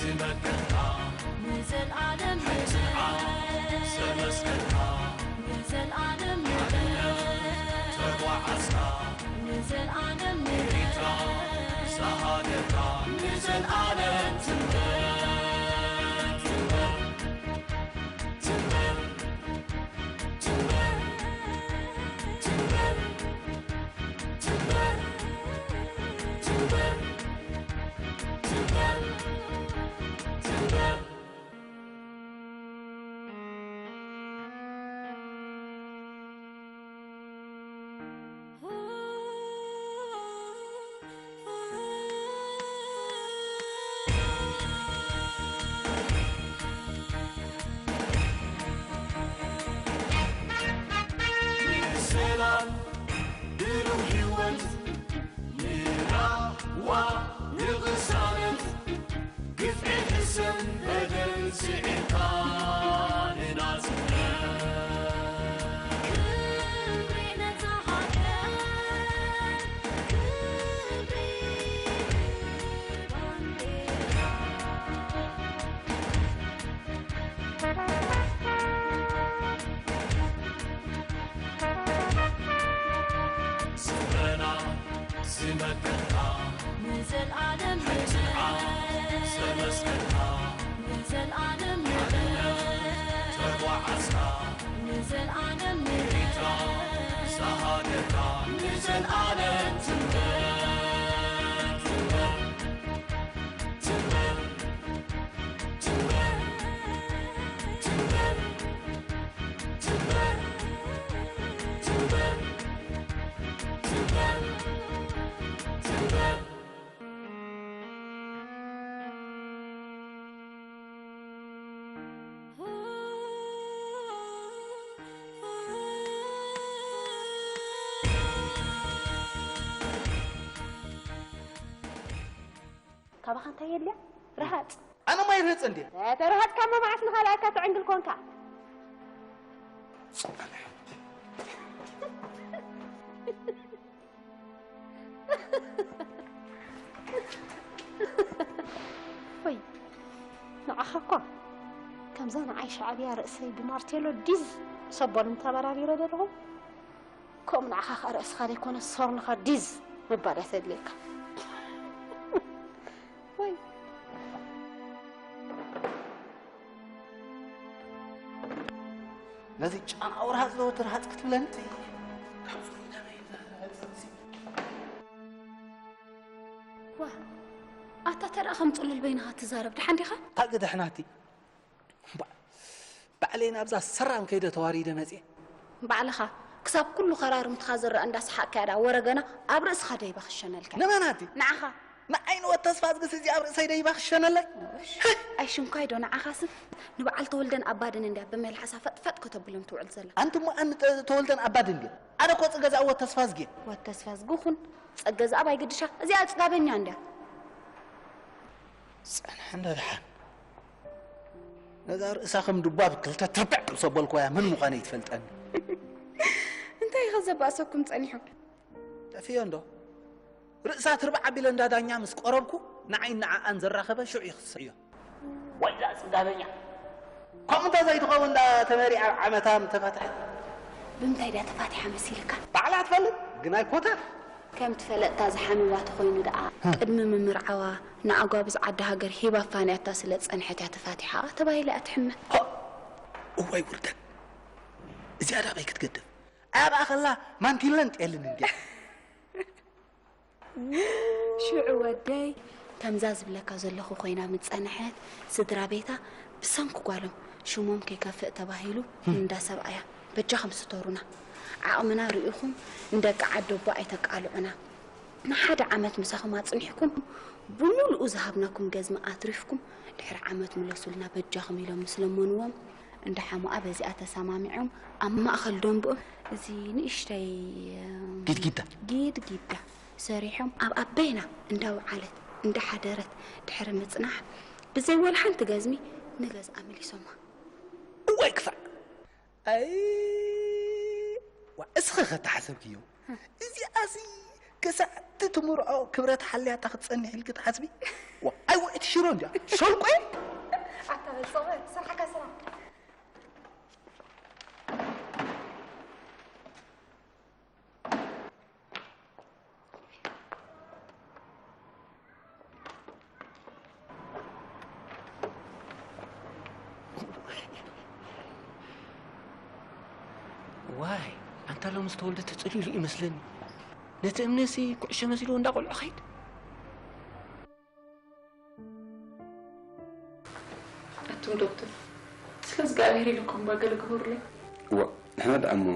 ዝመከርካ ንዘልኣለም ንዘልኣለም ንዘልኣለም ተጓዓዝካ ንዘልኣለም ኤርትራ ዝሃገርካ ንዘልኣለም ትንበር ትንበር ትንበር ትንበር ትንበር ትንበር ትንበር ትንበር ትንበር ሰላም ብሩህ ህይወት ንራህዋ ንቕሳነት ግፍዒ ሕሰም በደል ስዒርካ ንናጽነት ክብሪ ነታ ሃገር ክብሪ ባንዴራ ስረና ዝመከርካ ንዘልኣለም ንትንዓት ዘመስከርካ ንዘልኣለም ተጓዓዝካ ንዘልኣለም ኤርትራ ዝሃገርካ ንዘልኣለም ትንበር ትንበር ትንበር ትንበር ትንበር ትንበር ትንበር ትንበር ካባኻ እንታይ የድልያ? ረሃጽ። ኣነ ማይ ረህጽ እንዴ? ተረሃጽካ እሞ መዓስ ንኻልኣካ ትዕንግል ኮንካ? ወይ ንዓኻ እኳ ከምዛ ንዓይ ሻዕብያ ርእሰይ ብማርቴሎ ዲዝ ሰቦልን ተበራቢረ ዘለኹ፣ ከምኡ ንዓኻ ኸኣ ርእስኻ ዘይኮነ ሶርንኻ ዲዝ ምባል እያ ተድልየካ። ወይ ነዚ ጫናኡ ርሃጽ ዶ ትርሃጽ ክትብለኒ? ዋ፣ ኣታ ተረኣ ከም ጽሉል በይንኻ ትዛረብ ደሓን ዲኻ? ታግድሕ ናቲ። እምባ-፣ ባዕለይ ናብዛ ሰራም ከይደ ተዋሪደ መጽየ። ባዕልኻ ክሳብ ኩሉ ከራርምትኻ ዝረኣ እንዳሰሓቅካ እያ ዳ ወረገና ኣብ ርእስኻ ደይባ ክሸነልካ። ንመን ኣቲ? ንዓኻ። ንዓይ ንወድ ተስፋዝግስ እዚ ኣብ ርእሰይ ደይባ ክሸነለይ? እሽ፣ ኣይሽንኳይ ዶ ንዓኻስ ንበዓል ተወልደን ኣባድን እንድያ ብመልሓሳ ፈጥፈጥ ከተብሎም ትውዕል ዘላ። ኣንቲ እሞ ኣን ተ-፣ ተወልደን ኣባድን ድየ? ኣነ እኮ ጽገዛ ወድ ተስፋዝጊ እየ። ወድ ተስፋዝጊ ኩን፣ ጸገዝኣብ ኣይግድሻ። እዚኣ ጽጋበኛ እንድያ። ጸንሐ እንዶ ደሓን። ነዛ ርእሳ ከም ዱባ ብክልተ ትርብዕ ምስ ኣበልኩዋያ መን ምዃነይ ትፈልጠኒ። እንታይ ኢኸ ዘባእሰኩም ጸኒሑ? ጠፊኦ እንዶ። ርእሳ ትርብዕ ኣቢለ እንዳ ዳኛ ምስ ቀረብኩ፣ ንዓይን ንዓኣን ዘራኸበ ሽዑ ይኽስዕ እዮ። ወይዳ ጽጋበኛ። ከምኡ እንተ ዘይትኸውን እንዳ ተመሪዓ ዓመታ ምተፋትሐት። ብምንታይ ድያ ተፋቲሓ መሲልካ? ባዕላ ትፈልጥ፣ ግን ኣይኮታ። ከም ትፈለጥታ ዝሓመባ ተኾይኑ ደኣ፣ ህ። ቅድሚ ምምርዓዋ ንኣጓብዝ ዓዲ ሃገር ሂባ ኣፋንያታ ስለ ዝጸንሐት እያ ተፋቲሓ ተባሂላ እያ ትሕመ። ሆ! እዋይ ውርደት! እዚኣ ደኣ ኣበይ ክትገድፍ? ኣብኣ ከላ ማንቲለን ጤልን እንድያ። ሽዑ ወደይ፣ ከምዛ ዝብለካ ዘለኹ ኮይና ምስ ጸንሐት፣ ስድራ ቤታ ብሰንኪ ጓሎም ሽሞም ከይከፍእ ተባሂሉ እንዳ ሰብኣያ በጃኹም ስተሩና። ዓቕምና ርኢኹም ንደቂ ዓዲ ኣቦ ኣይተቃልዑና። ንሓደ ዓመት ምሳኹም ኣጽኒሕኩም፣ ብምሉኡ ዝሃብናኩም ገዝሚ ኣትሪፍኩም፣ ድሕሪ ዓመት ምለሱልና በጃኹም ኢሎም ምስ ለመንዎም፣ እንዳ ሓሙኣ በዚኣ ተሰማሚዖም፣ ኣብ ማእከል ደንብኦም እዚ ንእሽተይ፣ ጊድጊዳ። ጊድጊዳ ሰሪሖም፣ ኣብ ኣበይና እንዳወዓለት እንዳሓደረት ድሕሪ ምጽናሕ፣ ብዘይ ወላ ሓንቲ ገዝሚ ንገዝኣ መሊሶማ። እዋይ ክፋእ! ኣይ፣ ዋ፣ እስኺ ኸ ተሓሰብክዮ? እዚኣሲ ክሳዕ እቲ ትምርዖ ክብረት ሓልያታ ክትጸንሕ ኢልኪ ትሓስቢ? ዋ፣ ኣይ ውዕቲ ሽሮ እንድያ። ሸልቆ እየ። ኣታ በል ጸወ ስራሕካ ስራሕ። ዋይ ኣንታ ሎሚ ዝተወልደ ተጸሊሉ እዩ መስለኒ። ነቲ እምነሲ ኩዕሾ መሲልዎ እንዳቆልዑ ኸይድ። ኣቱም ዶክተር፣ ስለ እግዚኣብሔር ኢልኩም ባገለ ግበሩለይ። እዋ፣ ንሕና ደኣ እሞ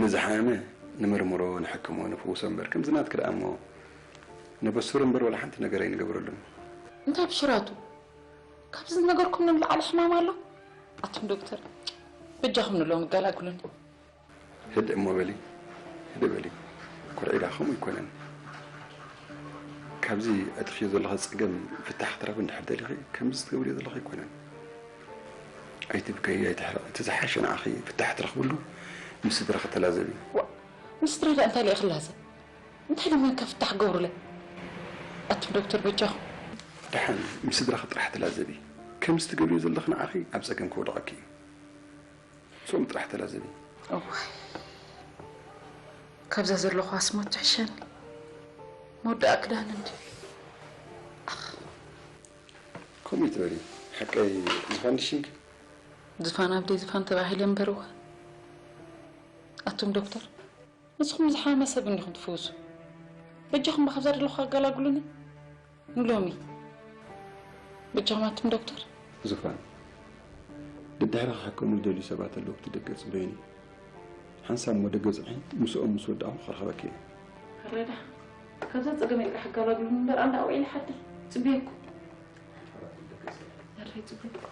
ንዝሓመመ ንመርምሮ፣ ንሕክሞ፣ ንፍውሶ እምበር ከምዚ ናትኪ ደኣ እሞ ነበሱር እምበር ዋላ ሓንቲ ነገር ኣይንገብረሉን። እንታይ ብሽራቱ? ካብዚ ዝነገርኩም ንላዕሊ ሕማም ኣሎ? ኣቱም ዶክተር፣ በጃኹም ንሎሚ ገላግሉኒ። ህድእ እሞ በሊ፣ ህድእ በሊ። ኮርዒዳ ከምኡ ኣይኮነን። ካብዚ ኣጥፍዮ ዘለኺ ጸገም ፍታሕ ክትረኽቢ እንድሕር ደሊኺ፣ ከምዚ ትገብርዮ ዘለኺ ኣይኮነን። ኣይትብከዪ፣ ኣይትሕረቒ። እቲ ዝሓሸ ንዓኺ ፍታሕ ትረኽብሉ ምስ ስድራኺ ተላዘቢ። ዋእ፣ ምስ ስድራይ ደኣ እንታይ ኢለ ክላዘብ? እንታይ ደኣ መን ከ ፍታሕ ክገብሩለይ? ኣቱም ዶክተር በጃኹም። ደሓን ምስ ስድራኺ ጥራሕ ተላዘቢ። ከምዚ ትገብርዮ ዘለኺ ንዓኺ ኣብ ጸገም ከውድቐኪ እዩ። ጾም ጥራሕ ተላዘቢ። እዋይ ካብዛ ዘለኹ ኣስሞት ትሕሸኒ። መወዳኣ ክዳን እንዲ ከምኡ ይትበሊ ሓቀይ ዝፋን ድሽንክ ዝፋን ኣብደይ ዝፋን ተባሂለ እምበርዋ ኣቱም ዶክተር ንስኹም ዝሓመመ ሰብ እንዲኹም ትፍውሱ በጃኹም ብካብዛ ዘለኹ ኣገላግሉኒ ንሎሚ በጃኹም ኣቱም ዶክተር ዙፋን ደድሕሪ ክሕከሙ ዝደልዩ ሰባት ኣለዉ ኣብቲ ደገ ጽበዩኒ ሓንሳብ እሞ ደገ ጽንሒ ምስኦም ምስ ወዳእኹ ክረኽበኪ እየ ረዳ ካብዛ ጸገመይ ጥራሕ ኣገላግሉኒ እምበር ኣንዳ ውዒለ ሓድር ጽበየኩም ኣረይ ጽበየኩም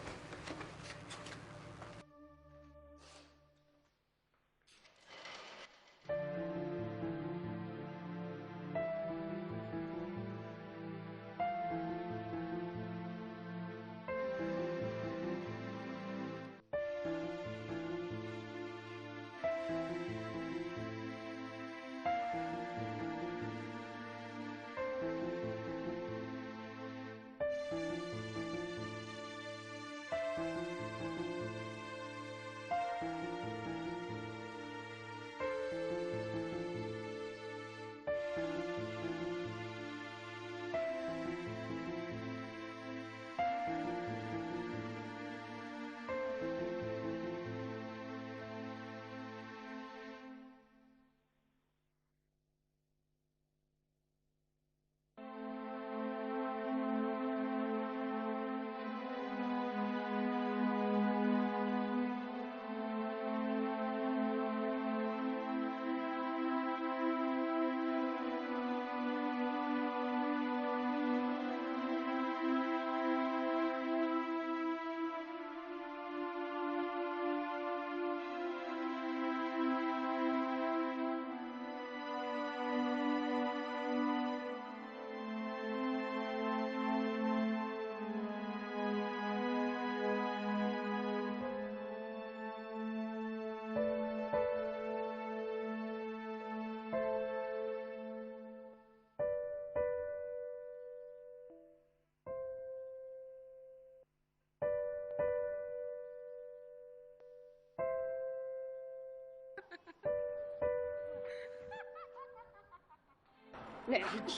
ንዕ ሕጂ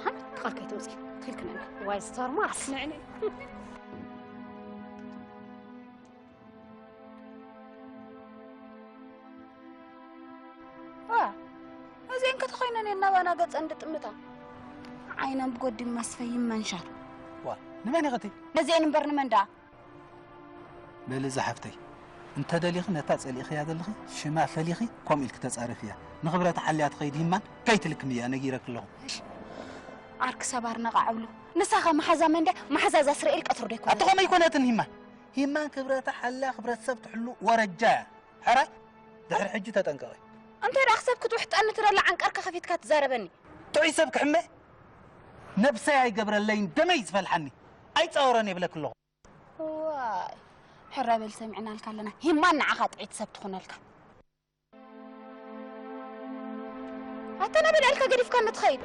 ሓንቲ ቃል ከይተውፅኢ ትልክነኒ ዋይ ዝተርማስ ንዕኒ እዚአን ከተኾይነን የናባና ገፀን ድጥምታ ዓይነን ብጎዲም መስፈይም መንሻር ዋ ንመን ኢኽቲ ነዚአን እምበር ንመን ደኣ በሊ ዝሓፍተይ እንተደሊኺ ነታ ጸሊእኽያ ዘለኺ ሽማ ፈሊኺ ከምኡ ኢልኪ ተጻረፍያ ንኽብረታ ሓልያ ትኸይድ ሂማን ከይትልክምያ ነጊረኪ ኣለኹ። ዓርኪ ሰባር ነቓዕ ኣብሉ ንሳኻ መሓዛ መን ድያ መሓዛ እዛ እስራኤል ቀትሩ ዶ ኣይኮነትን። ኣቲ ከምኡ ኣይኮነትን ሂማን ሂማን ክብረታ ሓልያ ክብረት ሰብ ትሕሉ ወረጃ እያ ሕራይ ድሕሪ ሕጂ ተጠንቀቒ። እንታይ ደኣ ክሰብ ክትውሕጠኒ ትደሊ ዓንቀርካ ከፊትካ ትዛረበኒ። ጥዑይ ሰብ ክሕመ ነብሰይ ኣይገብረለይን ደመይ ዝፈልሓኒ ኣይጻወረን የብለኪ ኣለኹ። ዋይ ሕራይ በል ሰሚዕናልካ ኣለና ሂማን ንዓኻ ጥዕይቲ ሰብ ትኹነልካ። ኣታ ናበይ ልዕልካ ገዲፍካኒ ትኸይድ?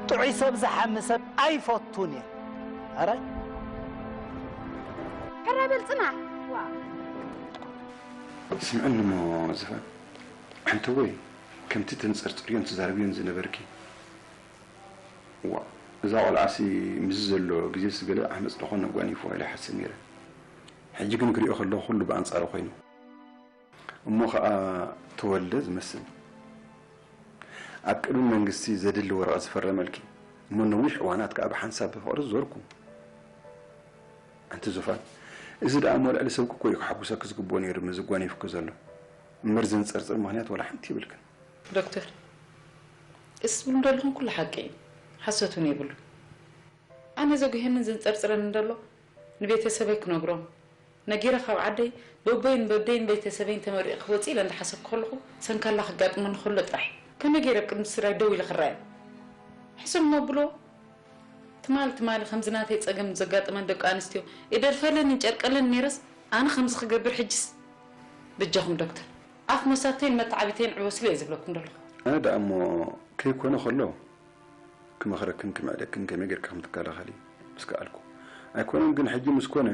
ጥዑይ ሰብ ዝሓሚ ሰብ ኣይፈቱን እየ። ኣረ ሕራይ በል ጽናሕ። ስምዕኒ እሞ ዝፋን፣ ሓንቲ ወይ ከምቲ ተንጸርጽርዮን ትዛረብዮን ዝነበርኪ፣ ዋ፣ እዛ ቆልዓሲ ምስዚ ዘሎ ግዜስ ገለ ዓመጽ ደኾነ ጓኒፍዋ ኢለ ይሓስብ ነይረ። ሕጂ ግን ክሪኦ ከለኹ ኩሉ ብኣንጻሩ ኮይኑ። እሞ ኸኣ ተወልደ ዝመስል። ኣብ ቅድሚ መንግስቲ ዘድሊ ወረቐት ዝፈረመልኪ፣ እሞ ነዊሕ እዋናት ከኣ ብሓንሳብ ብፍቕሪ ዝዞርኩም። ኣንቲ ዙፋን፣ እዚ ደኣ እሞ ልዕሊ ሰብኪ እኮ እዩ ክሓጉሰኪ ዝግብኦ ነይሩ፣ ምስዚ ጓኒፉኪ ዘሎ። እምበር ዘንጸርጽር ምኽንያት ዋላ ሓንቲ የብልክን። ዶክተር፣ እዚ ትብሉ ዘለኹም ኩሉ ሓቂ እዩ፣ ሓሶት እውን የብሉን። ኣነ ዘጉህየንን ዘንጸርጽረኒ ዘሎ ንቤተሰበይ ክነግሮም ነጊረ ካብ ዓደይ በቦይን በደይን ቤተሰበይን ተመሪቑ ክወጽእ ኢለ እንዳሓሰብኩ ከለኹ ሰንካላ ክጋጥመኒ ከሎ ጥራሕ እዩ። ከመይ ገይረ ኣብ ቅድሚ ስድራይ ደው ኢለ ክረኣዮም? ሕሱም መብሎ ትማል ትማሊ ከምዚ ናተይ ጸገም ዘጋጠመን ደቂ ኣንስትዮ ይደርፈለንን ጨርቀለን ነይረስ ኣነ ከምዚ ክገብር ሕጅስ? በጃኹም ዶክተር፣ ኣፍ መሳተይን መተዓቢተይን ዕበሱለይ እየ ዝብለኩም ዘለኹ። ኣነ ደኣ እሞ ከይኮነ ከሎ ክመኽረክን ክምዕደክን ከመይ ጌርካ ከም ትከላኸሊ ምስ ከኣልኩ። ኣይኮነን ግን ሕጂ ምስ ኮነ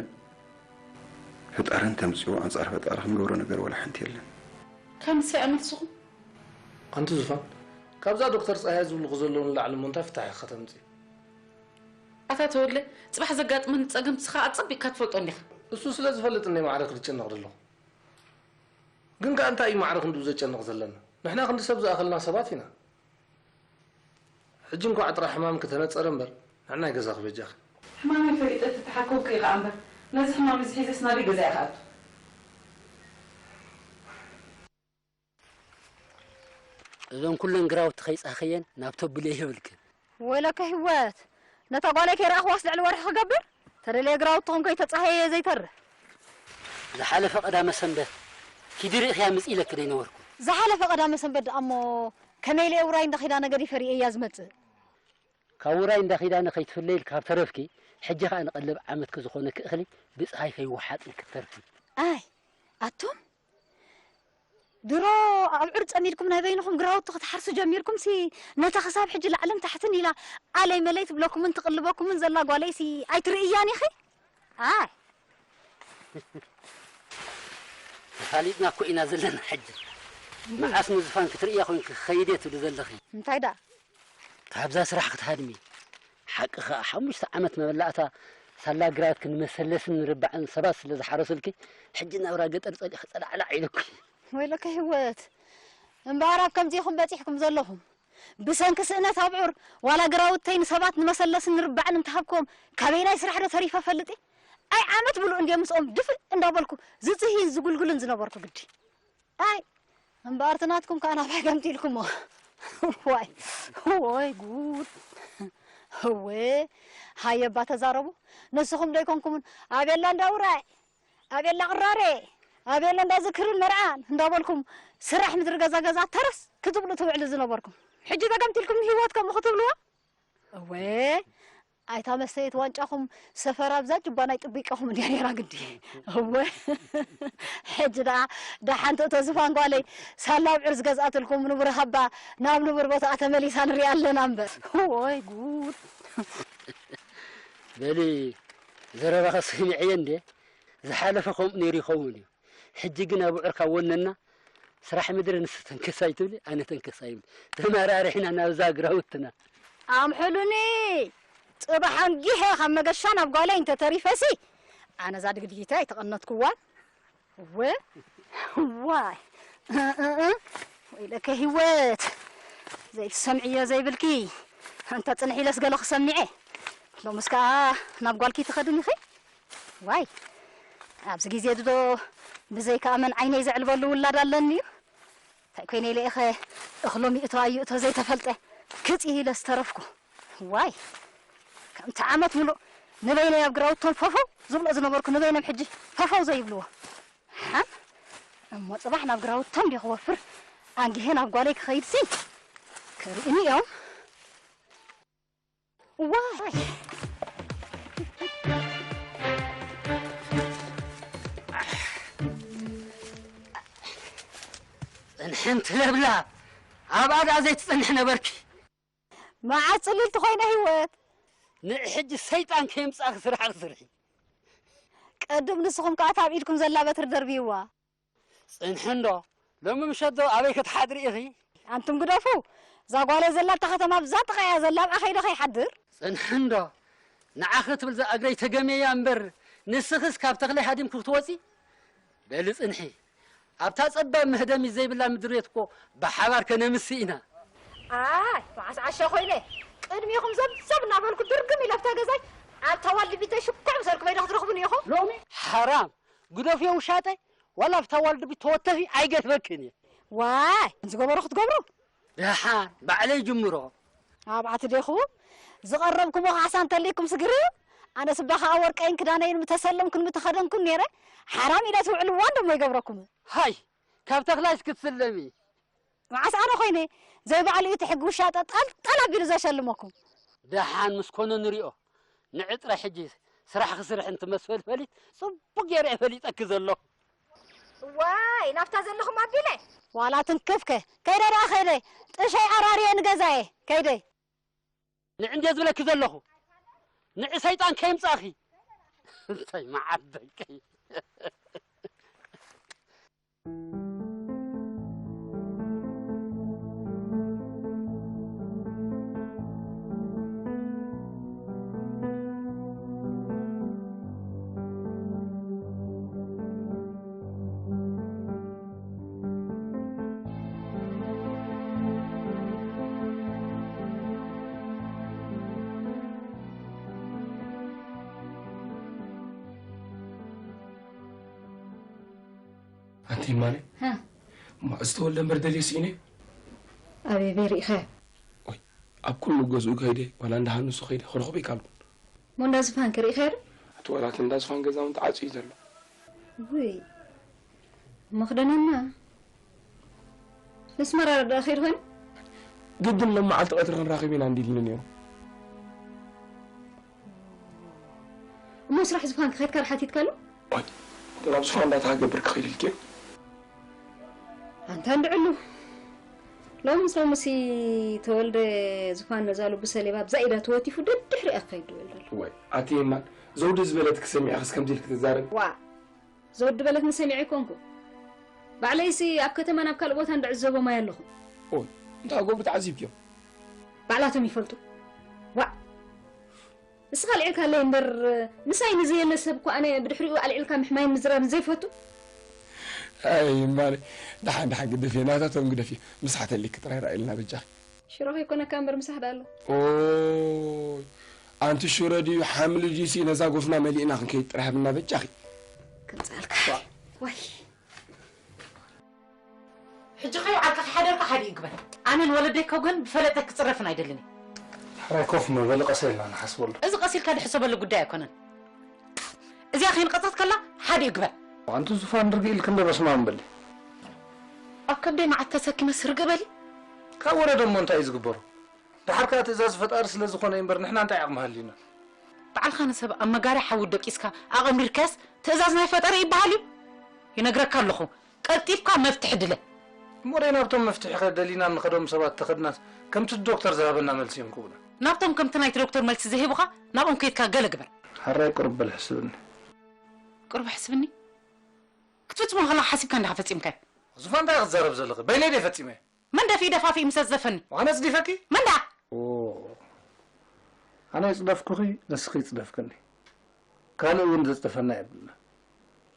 ፈጣሪ እንተምጽኡ ኣንጻር ፈጣሪ ክንገብሮ ነገር ዋላ ሓንቲ የለን። ከምዚ ኣመልስኹም? ኣንቲ ዙፋን፣ ካብዛ ዶክተር ጸሃየ ዝብልኹ ዘለዉ ንላዕሊ እሞ እንታይ ፍታሕ ኢኻ ከተምጽኢ? ኣታ ተወለ፣ ጽባሕ ዘጋጥመኒ ጸገም ንስኻ ኣጸቢቕካ ትፈልጦ እንዲኻ። እሱ ስለ ዝፈልጥ እንደ ማዕረ ክድጨነቕ ዘለኹ። ግን ከኣ እንታይ እዩ ማዕረ ክንድኡ ዘጨንቕ ዘለና? ንሕና ክንዲ ሰብ ዝኣኸልና ሰባት ኢና። ሕጂ እንኳዕ ጥራሕ ሕማም ክተነጸረ እምበር፣ ንዕናይ ገዛ ክበጃኺ። ሕማመይ ፈሊጠ ተተሓከውኩ ኢኻ እምበር፣ ነዚ ሕማም እዚ ሒዘስ ናበይ ገዛ ኢኻ ኣቱ? እዞን ኩለን ግራውቲ ከይጻኸየን ናብ ተብልዮ ይብልክን። ወይለከ ህይወት፣ ነታ ጓለይ ከይረኣኽዋስ ልዕሊ ወርሒ ክገብር? ተደለየ ግራውትኹም ከይተጻሃየ ዘይተርፍ። ዝሓለፈ ቀዳመ ሰንበት ኪዲ ርኢኽያ ምጽእ ኢለኪ ደይነበርኩ? ዝሓለፈ ቀዳመ ሰንበት ደኣ እሞ ከመይ ኢለ ውራይ እንዳ ኪዳነ ገዲፈ ርእየያ ዝመጽእ? ካብ ውራይ እንዳ ኪዳነ ከይትፍለይ ኢልኪ ካብ ተረፍኪ፣ ሕጂ ኸኣ ንቐለብ ዓመትኪ ዝኾነኪ እኽሊ ብጸሃይ ከይወሓጥን ክትተርፊ። ኣይ፣ ኣቱም ድሮ ኣብዑር ጸሚድኩም ናይ በይንኹም ግራውቲ ክትሓርሱ ጀሚርኩምሲ፣ ነታ ክሳብ ሕጂ ላዕልን ታሕትን ኢላ ኣለይ መለይ ትብለኩምን ትቕልበኩምን ዘላ ጓለይሲ ኣይትርእያን ኢኺ? ኣይ። ተፋሊጥና እኮ ኢና ዘለና ሕጂ። መዓስ ንዝፋን ክትርእያ ኮይንኪ ክኸይድ እየ ትብሊ ዘለኺ? እንታይ ደኣ? ካብዛ ስራሕ ክትሃድሚ። ሓቂ ኸኣ ሓሙሽተ ዓመት መበላእታ ሳላ ግራትኪ ንመሰለስን ንርባዕን ሰባት ስለ ዝሓረሱልኪ፣ ሕጂ ናብራ ገጠር ጸሊእኺ ጸላዕላዕ ኢሉኪ። ወይለከ ህይወት፣ እምበኣር ኣብ ከምዚ ኢኹም በጺሕኩም ዘለኹም። ብሰንኪ ስእነት ኣብዑር፣ ዋላ ግራውተይ ንሰባት ንመሰለስን ንርባዕን እንተሃብክዎም፣ ካበይ ናይ ስራሕ ዶ ተሪፈ ፈልጥ እየ? ኣይ ዓመት ብሉእ እንድየ ምስኦም ድፍእ እንዳበልኩ ዝጽህይን ዝጉልጉልን ዝነበርኩ ግዲ። ኣይ እምበኣር እቲ ናትኩም ከኣ ናባይ ገምጢልኩሞ። ዋይ፣ ወይ ጉድ። እወ፣ ሃየ እባ ተዛረቡ። ንስኹም ዶ ኣይኮንኩምን ኣቤላ እንዳ ውራይ፣ ኣቤላ ቅራሬ፣ ኣቤላ እንዳ ዝክርን መርዓን እንዳበልኩም ስራሕ ምድሪ ገዛ ገዛ ተረስ ክትብሉ ትውዕሉ ዝነበርኩም። ሕጂ ተገምጢልኩም ንህይወት ከምኡ ክትብልዋ? እወ፣ ኣይታ መስተየት ዋንጫኹም ሰፈር ኣብዛ ጅባ ናይ ጥቢቀኹም እንድያ ነይራ ግዲ። እወ፣ ሕጂ ደኣ ደሓን ትእቶ ዝፋን ጓለይ፣ ሳላ ኣብዑር ዝገዝኣትልኩም ንቡር ሃባ፣ ናብ ንቡር ቦታኣ ተመሊሳ ንሪኣ ኣለና እምበር። ወይ ጉድ። በሊ፣ ዘረባኸ ሰሚዐዮ እንዴ? ዝሓለፈ ከምኡ ነይሩ ይኸውን እዩ። ሕጂ ግን ኣብዑር ካብ ወነና፣ ስራሕ ምድሪ ንሱ ተንከስ ኣይትብሊ፣ ኣነ ተንከስ ኣይብል። ተመራሪሕና ናብዛ ግራውትና። ኣምሕሉኒ! ጽባሕ ኣንጊሐ ካብ መገሻ ናብ ጓለይ እንተተሪፈሲ፣ ኣነ እዛ ድግዲጊተይ ኣይተቐነትኩዋን። እወ፣ ዋይ፣ እ፣ እ፣ እ። ወይለከ ህይወት፣ ዘይትሰምዕዮ ዘይብልኪ። ኣንታ ጽንሕ ኢለስ ገለ ክሰምዐ። ሎምስ ከኣ ናብ ጓልኪ ትኸድን ኢኺ? ዋይ፣ ኣብዚ ግዜ ዶ ብዘይከኣመን ዓይነይ ዘዕልበሉ ውላድ ኣለኒ እዩ? እንታይ ኮይነ ኢለ ኢኸ እኽሎም ይእቶ ኣይእቶ ዘይተፈልጠ ክጽ ኢለ ዝተረፍኩ። ዋይ፣ ከምቲ ዓመት ምሉእ ንበይነይ ኣብ ግራውቶም ፈፈው ዝብሎ ዝነበርኩ ንበይኖም ሕጂ ፈፈው ዘይብልዎ። ሓም እሞ ጽባሕ ናብ ግራውቶም ድየ ክወፍር ኣንጊሄ ናብ ጓለይ ክኸይድሲ ክርእዩኒ እዮም። ዋይ! ጽንሕንቲ ለብላ ኣብኣ ደኣ ዘይትጸንሒ ነበርኪ። መዓስ ጽልልቲ ኮይነ ህይወት። ንሕጂ ሰይጣን ከየምጻእኪ ስራሕ ክስርሒ። ቅድም ንስኹም ከኣ እታ ኣብ ኢድኩም ዘላ በትሪ ደርብይዋ። ጽንሒ እንዶ፣ ሎሚ ምሸት ዶ ኣበይ ክትሓድሪ ኢኺ? ኣንቱም ግደፉ። እዛ ጓለይ ዘላ እታ ከተማ ኣብዛ ጥቓ እያ ዘላ፣ ኣብኣ ከይደ ከይሓድር። ጽንሒ እንዶ፣ ንዓኺ ክትብል እዛ እግረይ ተገምየያ እምበር፣ ንስኽስ ካብ ተኽለይ ሃዲምኪ ክትወጺ? በሊ ጽንሒ። ኣብታ ጸባብ መህደሚት ዘይብላ ምድሪ ቤት እኮ ብሓባር ከነምሲ ኢና። ኣይ መዓስ ዓሻ ኮይነ ቅድሚኹም ዘብዘብ እናበልኩ ድርግም ኢለ ኣብታ ገዛይ ኣብታ ዋልድቢተይ ሽኩዕ ምሰርኩም ኣይዶ ክትረኽቡኒ ኢኹም። ሎሚ ሓራም ግደፍዮ ውሻጠይ ዋላ ኣብታ ዋልድቢት ተወተፊ ኣይገድፈክን እየ። ዋይ ዝገበሮ ክትገብሩ ደሓን ባዕለይ ጅምሮ። ኣብዓቲ ዲኹም ዝቐረብኩሞ ካሕሳ እንተልይኩም ስግር እዩ። ኣነስ እባ ከዓ ወርቀይን ክዳነይን ምተሰለምኩን ምተኸደንኩን ነይረ ሓራም ኢለ ትውዕልዋ እንደሞ ይገብረኩም። ሃይ ካብ ተኽላይስ ክትስለሚ። መዓስ ኣነ ኮይነ ዘይባዕሉ እዩ እቲ ሕጊ ውሻጠ ጠልጠል ኣቢሉ ዘሸልመኩም። ደሓን ምስ ኮነ ንሪኦ። ንዒ ጥራይ ሕጂ ስራሕ ክስርሕ እንትመስል ፈሊጥ ጽቡቕ ገይረ እየ ፈሊጠኪ ዘለኹ። ዋይ ናብታ ዘለኹም ኣቢለ ዋላ ትንክፍከ ከይደ ደኣ ከይደ ጥሸይ ኣራርየ ንገዛየ ከይደ። ንዒ እንድየ ዝብለኪ ዘለኹ። ንዒ ሰይጣን ከይምጻእኺ። እንታይ መዓት ደቀይ። ኣንቲ ማለ እማ ዝተወልደ እምበር ደልየ ስኢነ። ኣበይ በይ ርኢኻዮ? ወይ ኣብ ኩሉ ገዝኡ ከይደ ዋላ እንዳ ሃንሱ ከይደ ክረኽቦ ኣይካልኩን። እሞ እንዳ ዝፋን ከ ርኢኻዮ ዶ? ኣቲ ዋላ እቲ እንዳ ዝፋን ገዛ እውን ተዓፅዩ ዘሎ። ውይ መኽደነና ነስመራ ዶ ከይድ ኮይኑ? ግድን ሎም መዓልቲ ቀትሪ ክንራኸብ ኢና እንዲልኒ ነይሩ። እሞ ስራሕ ዝፋን ከኸድካ ዶ ሓቲትካሉ? ኦይ፣ ናብ ዝፋን እንዳተሃገብር ክኸይድ ኢልኪ። ኣንታ እንድዕሉ ሎምስ ሎምሲ ተወልደ ዝፋን ነዛ ልቡ ሰሌባ ብዛ ኢዳ ተወቲፉ ደድሕሪኣ ክኸይድ ድብል ደሎ። ዋይ፣ ኣቲ የማን፣ ዘውዲ ዝበለትኪ ሰሚዕኽስ ከምዚ ኢልኪ ትዛረቢ? ዋእ፣ ዘውዲ በለትኒ ሰሚዐ ኣይኮንኩ። ባዕለይሲ ኣብ ከተማን ኣብ ካልእ ቦታን ድዕዘቦም ኣየ ኣለኹ። ኦይ፣ እንታይ ክገብሩ ተዓዚብክዮም? ባዕላቶም ይፈልጡ። ዋእ፣ ንስኻ ኣልዒልካለይ እምበር ምሳይ ንዘየለ ሰብ እኮ ኣነ ብድሕሪኡ ኣልዒልካ ምሕማይን ምዝራብን ዘይፈቱ። ኣይ እማነ፣ ደሓን ደሓን ግደፍዮ፣ ናታቶም ግደፍዮ፣ ምስሓተልኪ ጥራይ ርኣይልና በጃኺ። ሽሮ ከይኮነካ እምበር ምሳሕ ደኣ ኣሎ። ኦይ ኣንቲ ሽሮ ድዩ ሓምሊ ድዩሲ ነዛ ጎፍና መሊእና ክንከይድ ጥራይ ሃብና በጃኺ። ከምፅኣልካ ዋይ ሕጂ ከይበዓልካ ከይሓደርካ ሓዲኡ ግበር። ኣነን ወለደይ ከ ግን ብፈለጠ ክፅረፍን ኣይደልን እየ። ሕራይ ኮፍ መበሊ ቀሰ ኢልና ንሓስበሉ። እዚ ቀስ ኢልካ ድሕሰበሉ ጉዳይ ኣይኮነን። እዚኣ ከይንቐፀት ከላ ሓዲኡ ግበር። ኣንቲ ዙፋን ርግእ ኢልኪ እንዶ በስማም በሊ። ኣብ ከብደይ መዓት ተሰኪመስ ርግእ በሊ። ካብ ወረ ደሞ እንታይ እዩ ዝግበሮ? ደሓር ከኣ ትእዛዝ ፈጣሪ ስለ ዝኾነ እዩ እምበር ንሕና እንታይ ዓቕሚ ሃልዩና? ባዕልኻ ንሰብ ኣብ መጋርያ ሓዊ ደቂስካ ኣቐሚርካስ ትእዛዝ ናይ ፈጣሪ ይበሃል እዩ? ይነግረካ ኣለኹ። ቀልጢፍካ መፍትሒ ድለ። እሞ ደይ ናብቶም መፍትሒ ከ ደሊና ንኸዶም ሰባት ተኸድናስ ከምቲ ዶክተር ዝሃበና መልሲ እዮም ክቡና። ናብቶም ከምቲ ናይቲ ዶክተር መልሲ ዘይህቡኻ ናብኦም ከይድካ ገለ ግበር። ሕራይ ቁሩብ በል ሕስብኒ። ቁሩብ ሕስብኒ? ክትፍጽሞ ከለኻ ሓሲብካ እንዲኻ ፈጺምካዮ። ዙፋን እንታይ ክትዛረብ ዘለኺ? በይነይ ደይ ፈጺመ። መን ደፊኡ ደፋፊኡ ምሰ ዝጸፈኒ? ኣነ ጽዲፈኪ? መን ደኣ? ኦ ኣነ ይጽደፍኩኺ ንስኺ ይጽደፍክኒ። ካልእ እውን ዘጽደፈና የብልና።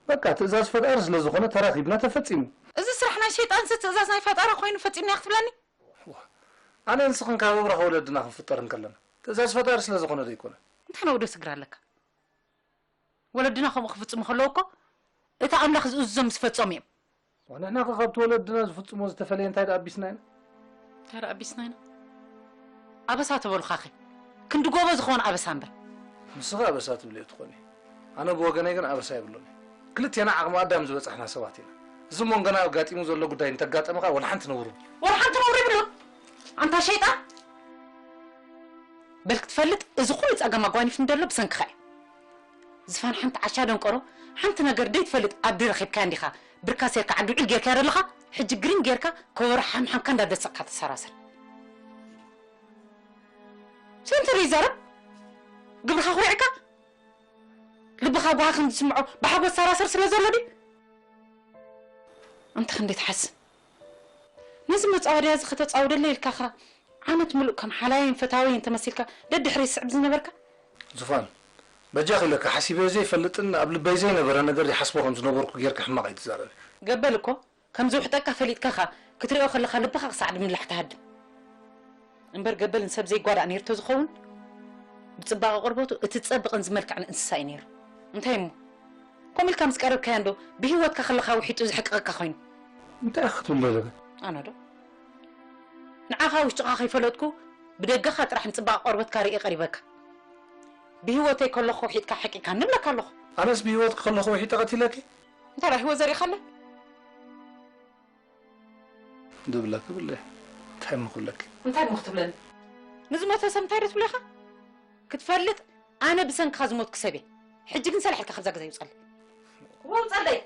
በቃ ትእዛዝ ፈጣሪ ስለ ዝኾነ ተራኺብና ተፈጺሙ። እዚ ስራሕ ናይ ሸይጣንሲ ትእዛዝ ናይ ፈጣሪ ኮይኑ ፈጺምናዮ ክትብለኒ? ኣነ ንስኽን ካብ ኣብራኽ ወለድና ክንፍጠር እንከለና ትእዛዝ ፈጣሪ ስለ ዝኾነ ዶ ኣይኮነን? እንታይ ነውዶ ስግር ኣለካ? ወለድና ከምኡ ክፍጽሙ ከለዉ እኮ እቲ ኣምላኽ ዝእዝዞም ምስ ፈጸሙ እዮም። ንሕና ኸ ካብቲ ወለድና ዝፍጽሞ ዝተፈለየ እንታይ ደኣ ኣቢስና ኢና? እንታይ ደኣ ኣቢስና ኢና? ኣበሳ ተበሉኻኸ ክንዲ ጎቦ ዝኾነ ኣበሳ እምበር። ንስኺ ኣበሳ ትብልዮ ትኾኒ፣ ኣነ ብወገነይ ግን ኣበሳ የብሉን። ክልቴና ዓቕሚ ኣዳም ዝበጻሕና ሰባት ኢና። እዚ ሞንጎና ኣጋጢሙ ዘሎ ጉዳይ እንተጋጠመ ኸኣ ወላ ሓንቲ ነውሪ። ወላ ሓንቲ ነውሪ ይብሉን ኣንታ ሸይጣን። በል ክትፈልጥ እዚ ኩሉ ጸገም ኣጓኒፍኒ ዘሎ ብሰንክኻ እዩ። ዝፋን ሓንቲ ዓሻ ደንቆሮ ሓንቲ ነገር ደይትፈልጥ ኣዲ ረኺብካያ እንዲኻ ብርካ ሴርካ ዓዲ ውዕል ጌርካ ዘለኻ፣ ሕጂ ግሪን ጌርካ ከበሮ ሓምሓምካ እንዳደሰቕካ ትሰራሰር። ስንትር ይዛረብ? ግብርኻ ኩሪዕካ? ልብኻ ጓሃ ከም ዝስምዖ ብሓጎስ ሰራሰር ስለ ዘሎ ድዩ? ኣንታ ክንደይ ትሓስብ? ነዚ መጻወድያ እዚ ከተጻውደለ ኢልካ ኸኣ ዓመት ምሉእ ከም ሓላየን ፈታወየን ተመሲልካ ደድሕሪ ስዕብ ዝነበርካ? ዙፋን፣ በጃኺ ኢለካ ሓሲበዮ ዘይፈልጥን ኣብ ልበይ ዘይነበረ ነገር ይሓስቦ ከም ዝነበርኩ ጌርካ ሕማቕ ኣይትዛረቢ። ገበል እኮ ከም ዝውሕጠካ ፈሊጥካ ኸኣ ክትሪኦ ከለኻ ልብኻ ክሳዕ ድምላሕ ትሃድም። እምበር ገበል ንሰብ ዘይጓዳእ ነይሩ ተዝኸውን ብጽባቐ ቆርበቱ እቲ ጸብቕን ዝመልክዕን እንስሳ እዩ ነይሩ። እንታይ እሞ? ከምኡ ኢልካ ምስ ቀረብካዮ እንዶ ብህይወትካ ከለኻ ውሒጡ ዘሕቅቐካ ኮይኑ? እንታይ ኢኻ ክትብል ዘለኻ? ኣነ ዶ? ንዓኻ ውሽጥኻ ከይፈለጥኩ ብደገኻ ጥራሕ ንጽባቐ ቆርበትካ ርእየ ቀሪበካ። ብህይወተይ ከለኹ ውሒጥካ ሕቂካ ንብለካ ኣለኹ። ኣነስ ብህይወትኪ ከለኹ ውሒጠ ቀቲለኪ? እንታይ ደኣ ህይወት ዘሪእኻለይ? ድብለኪ ብለ እንታይ እሞ ክብለኪ? እንታይ እሞ ክትብለኒ? ንዝሞተ ሰብ እንታይ ዶ ትብሎ ኢኻ? ክትፈልጥ ኣነ ብሰንክኻ ዝሞትኩ ሰብ እየ። ሕጂ ግን ሰላሕ ኢልካ ካብዛ ገዛ ይውጸለይ። ውጸለይ።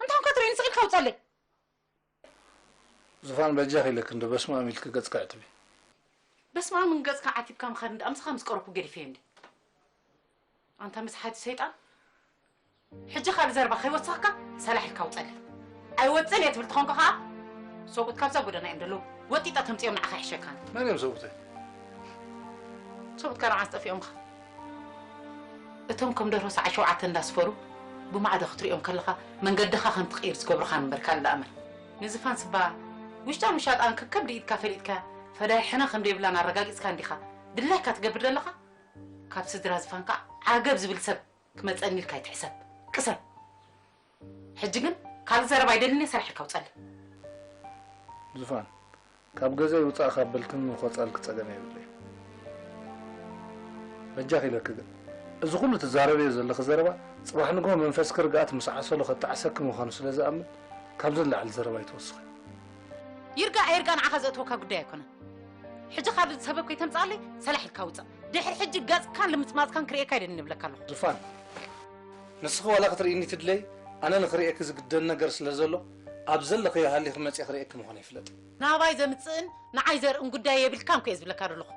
እንታይ ኮን ክትርእይኒ ስቕ ኢልካ ውጸለይ። ዙፋን በጃኺ ኢለኪ እንዶ በስመ ኣብ ኢልኪ ገጽኪ ኣዕትቢ። በስመ ኣብን ገጽካ ዓቲብካ ምኻድ እንዳ ኣምስኻ ምስ ቀረብኩ ገዲፈዮ እንዲ። ኣንታ መስሓቲ ሰይጣን። ሕጂ ካልእ ዘረባ ከይወሰኽካ ሰላሕ ኢልካ ውጸለይ። ኣይወጽን እየ ትብል ተኾንካ ኸኣ ሰብኡት ካብዛ ጎደና እዮም ዘለዉ። ወጢጣ ተምጽኦም ንዓኻ ይሕሸካን። መን እዮም ሰብኡተይ? ሰብኡትካ ንዓስ ጠፊኦምኻ? እቶም ከም ደርሆ ሰዓት ሸውዓተ እንዳስፈሩ ብማዕዶ ክትሪኦም ከለኻ መንገድኻ ከም ትቕይር ዝገብሩኻ እምበር ካልእ ደኣ መን። ንዝፋን ስባ ውሽጣን ውሻጣን ከከብዲ ኢድካ ፈሊጥካ ፈዳይ ሕነ ከም ደይብላን ኣረጋጊጽካ እንዲኻ ድላይካ ትገብር ዘለኻ? ካብ ስድራ ዝፋን ከኣ ዓገብ ዝብል ሰብ ክመጸኒ ኢልካ ኣይትሕሰብ። ቅሰን። ሕጂ ግን ካልእ ዘረባ ኣይደልን እየ፣ ሰላሕ ኢልካ ውጸለይ። ዙፋን፣ ካብ ገዛይ ውጻእ ካብ በልክኒ ንኾጻልኪ ጸገም የብለይ። በጃኺ ኢለኪ ግን፣ እዚ ኩሉ ትዛረብዮ ዘለኺ ዘረባ፣ ጽባሕ ንግሆ መንፈስኪ ርግኣት ምስ ዓሰሎ ከጣዕሰኪ ምዃኑ ስለ ዝኣምን፣ ካብዚ ንላዕሊ ዘረባ ኣይትወስኺ። ይርጋእ ኣይርጋእ ንዓኻ ዘእትወካ ጉዳይ ኣይኮነን። ሕጂ ካልእ ሰበብ ከይተምጽኣለይ ሰላሕ ኢልካ ውጻእ። ድሕሪ ሕጂ ገጽካን ልምጽማጽካን ክርእየካ ኣይደልን እብለካ ኣለኹ። ዙፋን፣ ንስኺ ዋላ ክትርእይኒ ትድለይ፣ ኣነ ንኽርእየኪ ዝግደኒ ነገር ስለ ዘሎ፣ ኣብ ዘለኽዮ ሃሊኺ መጺኤ ክርእየኪ ምዃነይ ፍለጢ። ናባይ ዘምጽእን ንዓይ ዘርእን ጉዳይ የብልካን እኮ እየ ዝብለካ ዘለኹ።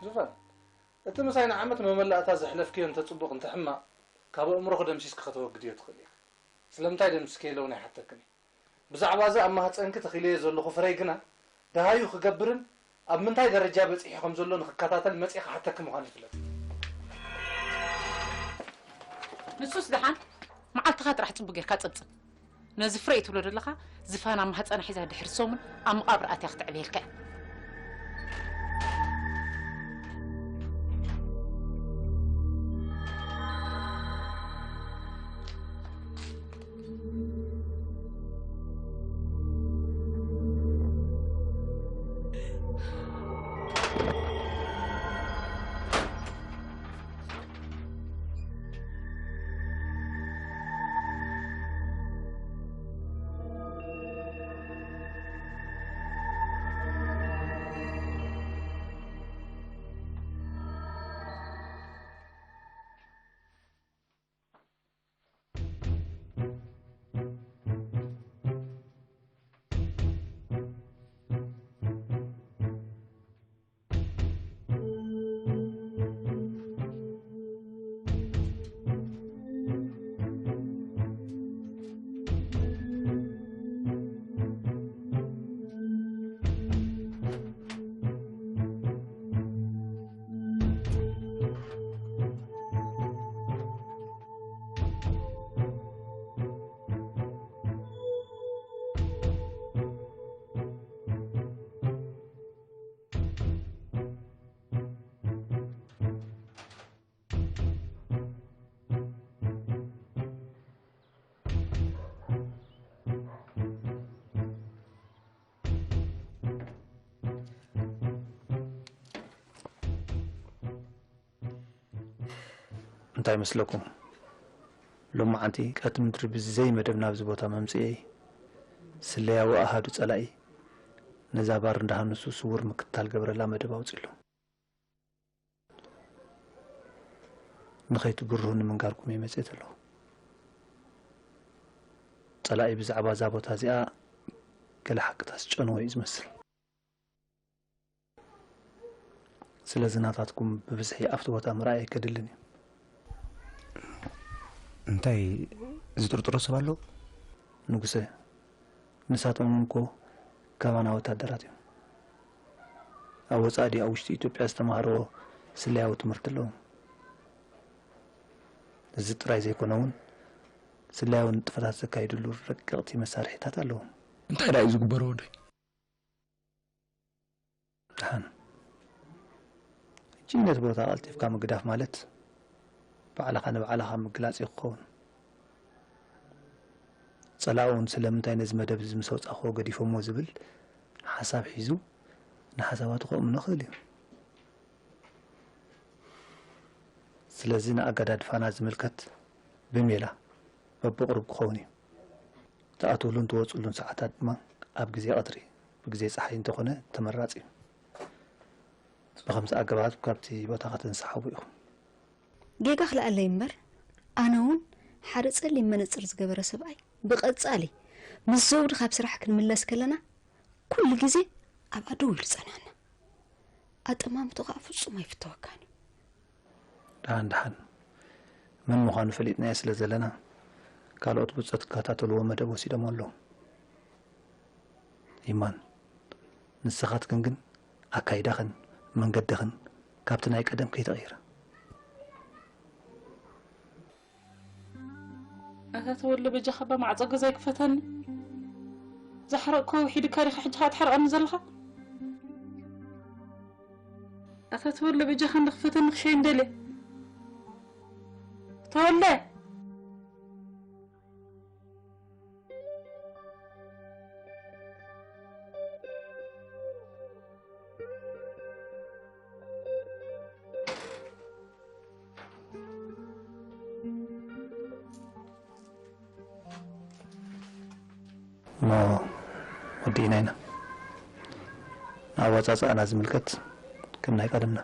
ዙፋን፣ እቲ ምሳይ ንዓመት መመላእታ ዘሕለፍክዮ እንተ ጽቡቕ እንተ ሕማቕ፣ ካብ ኣእምሮኺ ደምሲስኪ ከተወግድዮ ትኽእሊ ኢኺ። ስለምንታይ ደምሲስክዮ ኢለ እውን ኣይሓተክን እየ። ብዛዕባ እዚ ኣብ ማህጸንኪ ተኺለዮ ዘለኹ ፍረይ ግና ደሃዩ ክገብርን ኣብ ምንታይ ደረጃ በጺሑ ከም ዘሎ ንኽከታተል መጺኤ ክሓተኪ ምዃነይ ፍለጢ። ንሱስ ደሓን መዓልትኻ ጥራሕ ጽቡቕ ጌርካ ጸብጽብ። ነዚ ፍረይ ትብሎ ዘለኻ ዝፋን ኣብ ማህጸና ሒዛ ድሕሪ ሰሙን ኣብ መቓብር ኣትያ ክተዕብየልካ እያ። እንታይ ይመስለኩም? ሎማዓንቲ ቀትሪ ምድሪ ብዘይ መደብ ናብዚ ቦታ መምጽኤይ፣ ስለያዊ ኣሃዱ ጸላኢ ነዛ ባር እንዳሃነሱ ስዉር ምክትታል ገብረላ መደብ ኣውጺሉ። ንኸይትግርሁ ንምንጋርኩም እየ መጽኤ ዘለኹ። ጸላኢ ብዛዕባ እዛ ቦታ እዚኣ ገለ ሓቅታት ዝጨነወ እዩ ዝመስል። ስለዚ ናታትኩም ብብዝሒ ኣብቲ ቦታ ምርኣይ ኣይከድልን እዩ። እንታይ ዝጥርጥሮ ሰብ ኣሎ? ንጉሰ፣ ንሳቶም እውን እኮ ከማና ወታደራት እዮም። ኣብ ወጻኢ ድዩ ኣብ ውሽጢ ኢትዮጵያ ዝተማሃርዎ ስለያዊ ትምህርቲ ኣለዎም። እዚ ጥራይ ዘይኮነ እውን ስለያዊ ንጥፈታት ዘካይድሉ ረቀቕቲ መሳርሒታት ኣለዎም። እንታይ ደኣ እዩ ዝግበሮ ወደይ? ደሓን፣ ሕጂ ነቲ ቦታ ቀልጢፍካ ምግዳፍ ማለት ባዕልኻ ንባዕልኻ ምግላጽ እዩ ክኸውን። ጸላኡ እውን ስለምንታይ ነዚ መደብ እዚ ምስ ኣውጻእክዎ ገዲፎሞ ዝብል ሓሳብ ሒዙ ንሓሳባቱ ከእምኖ ይኽእል እዩ። ስለዚ ንኣገዳድፋና ዝምልከት ብሜላ በብቕሩብ ክኸውን እዩ። ትኣትውሉን ትወፅሉን ሰዓታት ድማ ኣብ ግዜ ቀትሪ ብግዜ ፀሓይ እንተኾነ ተመራፂ እዩ። ብኸምዚ ኣገባብ ካብቲ ቦታ ከተንሰሓቡ ኢኹም። ጌጋ ክልኣለይ እምበር ኣነ እውን ሓደ ጸሊም መነጽር ዝገበረ ሰብኣይ ብቐጻሊ ምስ ዘውዲ ካብ ስራሕ ክንምለስ ከለና ኩሉ ግዜ ኣብኣ ደው ኢሉ ጸንሓና። ኣጠማምትኡ ከኣ ፍጹም ኣይፍተወካን እዩ። ደሓን ደሓን መን ምዃኑ ፈሊጥናዮ ስለ ዘለና ካልኦት ብጾት ክከታተልዎ መደብ ወሲዶም ኣለዉ። ይማን ንስኻትክን ግን ኣካይዳኽን መንገድኽን ካብቲ ናይ ቀደም ከይተቐይረ። ኣታ ተወለ በጃኻ እባ ማዕጾ ገዛይ ክፈተኒ። ዝሓረቕኮ ውሒድካ ዲኻ ሕጂ ኸኣ ትሓርቐኒ ዘለኻ? ኣታ ተወለ በጃኻ እንዳ ክፈተኒ ክሸይ እንደልየ። ተወለ! እሞ ወዲእና ኢና። ንኣወጻጽኣና ዝምልከት ከም ናይ ቀደምና።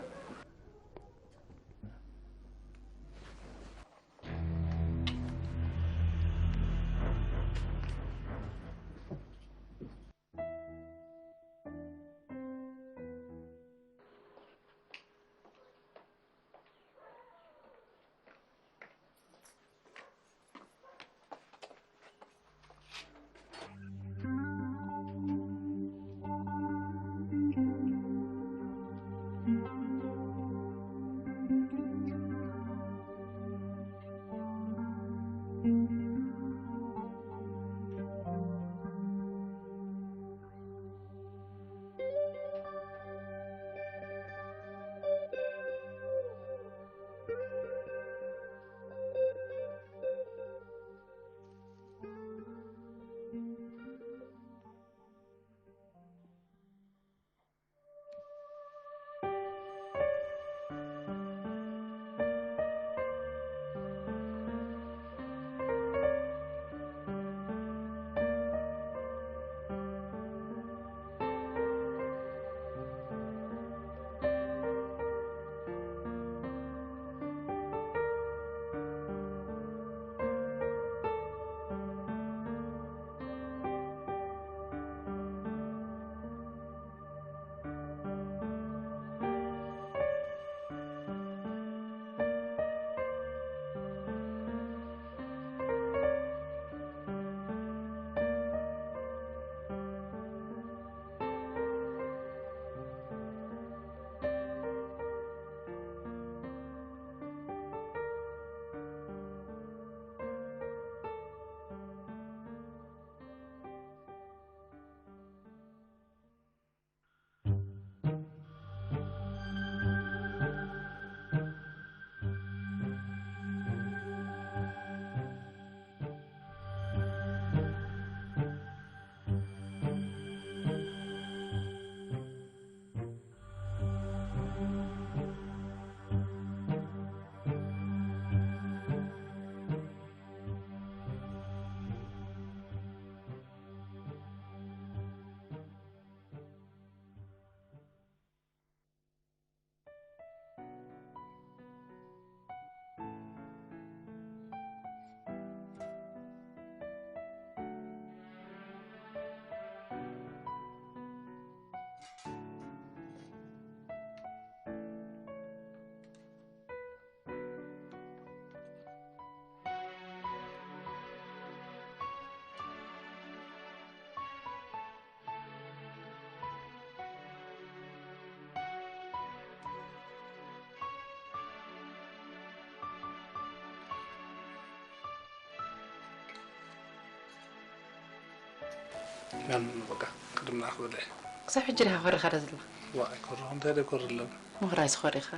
ያን በቃ ቅድም ንኣኽ በልዕ። ክሳብ ሕጂ ዲኻ ኮሪኻ ዶ ዘለኻ? ዋ ኣይኮርኹ እንታይ ደኮር ኣለብ። ምሁራይ ዝኾሪኻ።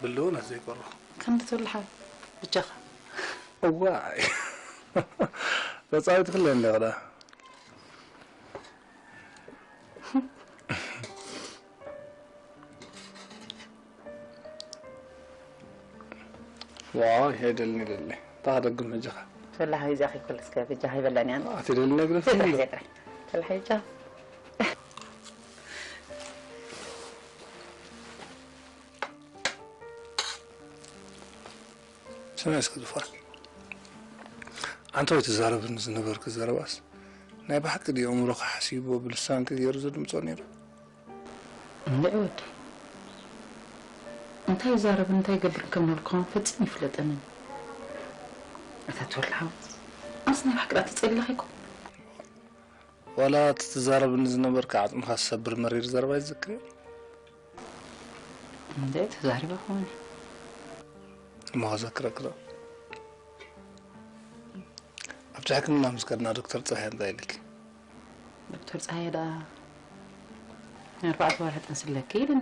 ብልውነት ዘይኮርኹ። ከምዚ ትብል ሓው ብጃኻ። እዋይ ተጻዊት ክለ እንደ ኸዳ ዋይ ኣይደልን ይደሊ። ታኸደግም ሕጂኻ። ሰላሕ ይዛኺ ኩልስከ ብጃኻ ይበላን ያን። ኣቲ ደሊ ነግረፍ ሰላሕ ይዛኺ ጥራይ። ሰላሕ ይጃ። ስምዒ እስኪ ዝፋል ኣንተ ወይ ትዛረብኒ ዝነበርክ ዘረባስ ናይ ብሓቂ ድዩ ኣእምሮኻ ሓሲብዎ ብልሳንክ ገይሩ ዘድምፆ ነይሩ? እንድዒ ወዲ እንታይ ይዛረብን እንታይ ይገብርን ከም ነበርኩ ኸን ፈጺሙ ይፍለጠንን። ኣታ ትወልድ ሓወስ ኣስ ናይ ብሓቂ ዳ ተጸሊለኺ እኮ። ዋላ እቲ ትዛረብኒ ዝነበርክ ዓጽምኻ ዝሰብር መሪር ዘረባ ይዝክር እዩ። እንደ ተዛሪባ ኾነ እሞ ከዘክረክዶ ኣብቲ ሕክምና ምስ ከድና ዶክተር ፀሃይ እንታይ ኢልክ? ዶክተር ፀሃየ ደኣ ንኣርባዕተ ወርሒ ጥንሲ ኣለኪ ኢልኒ።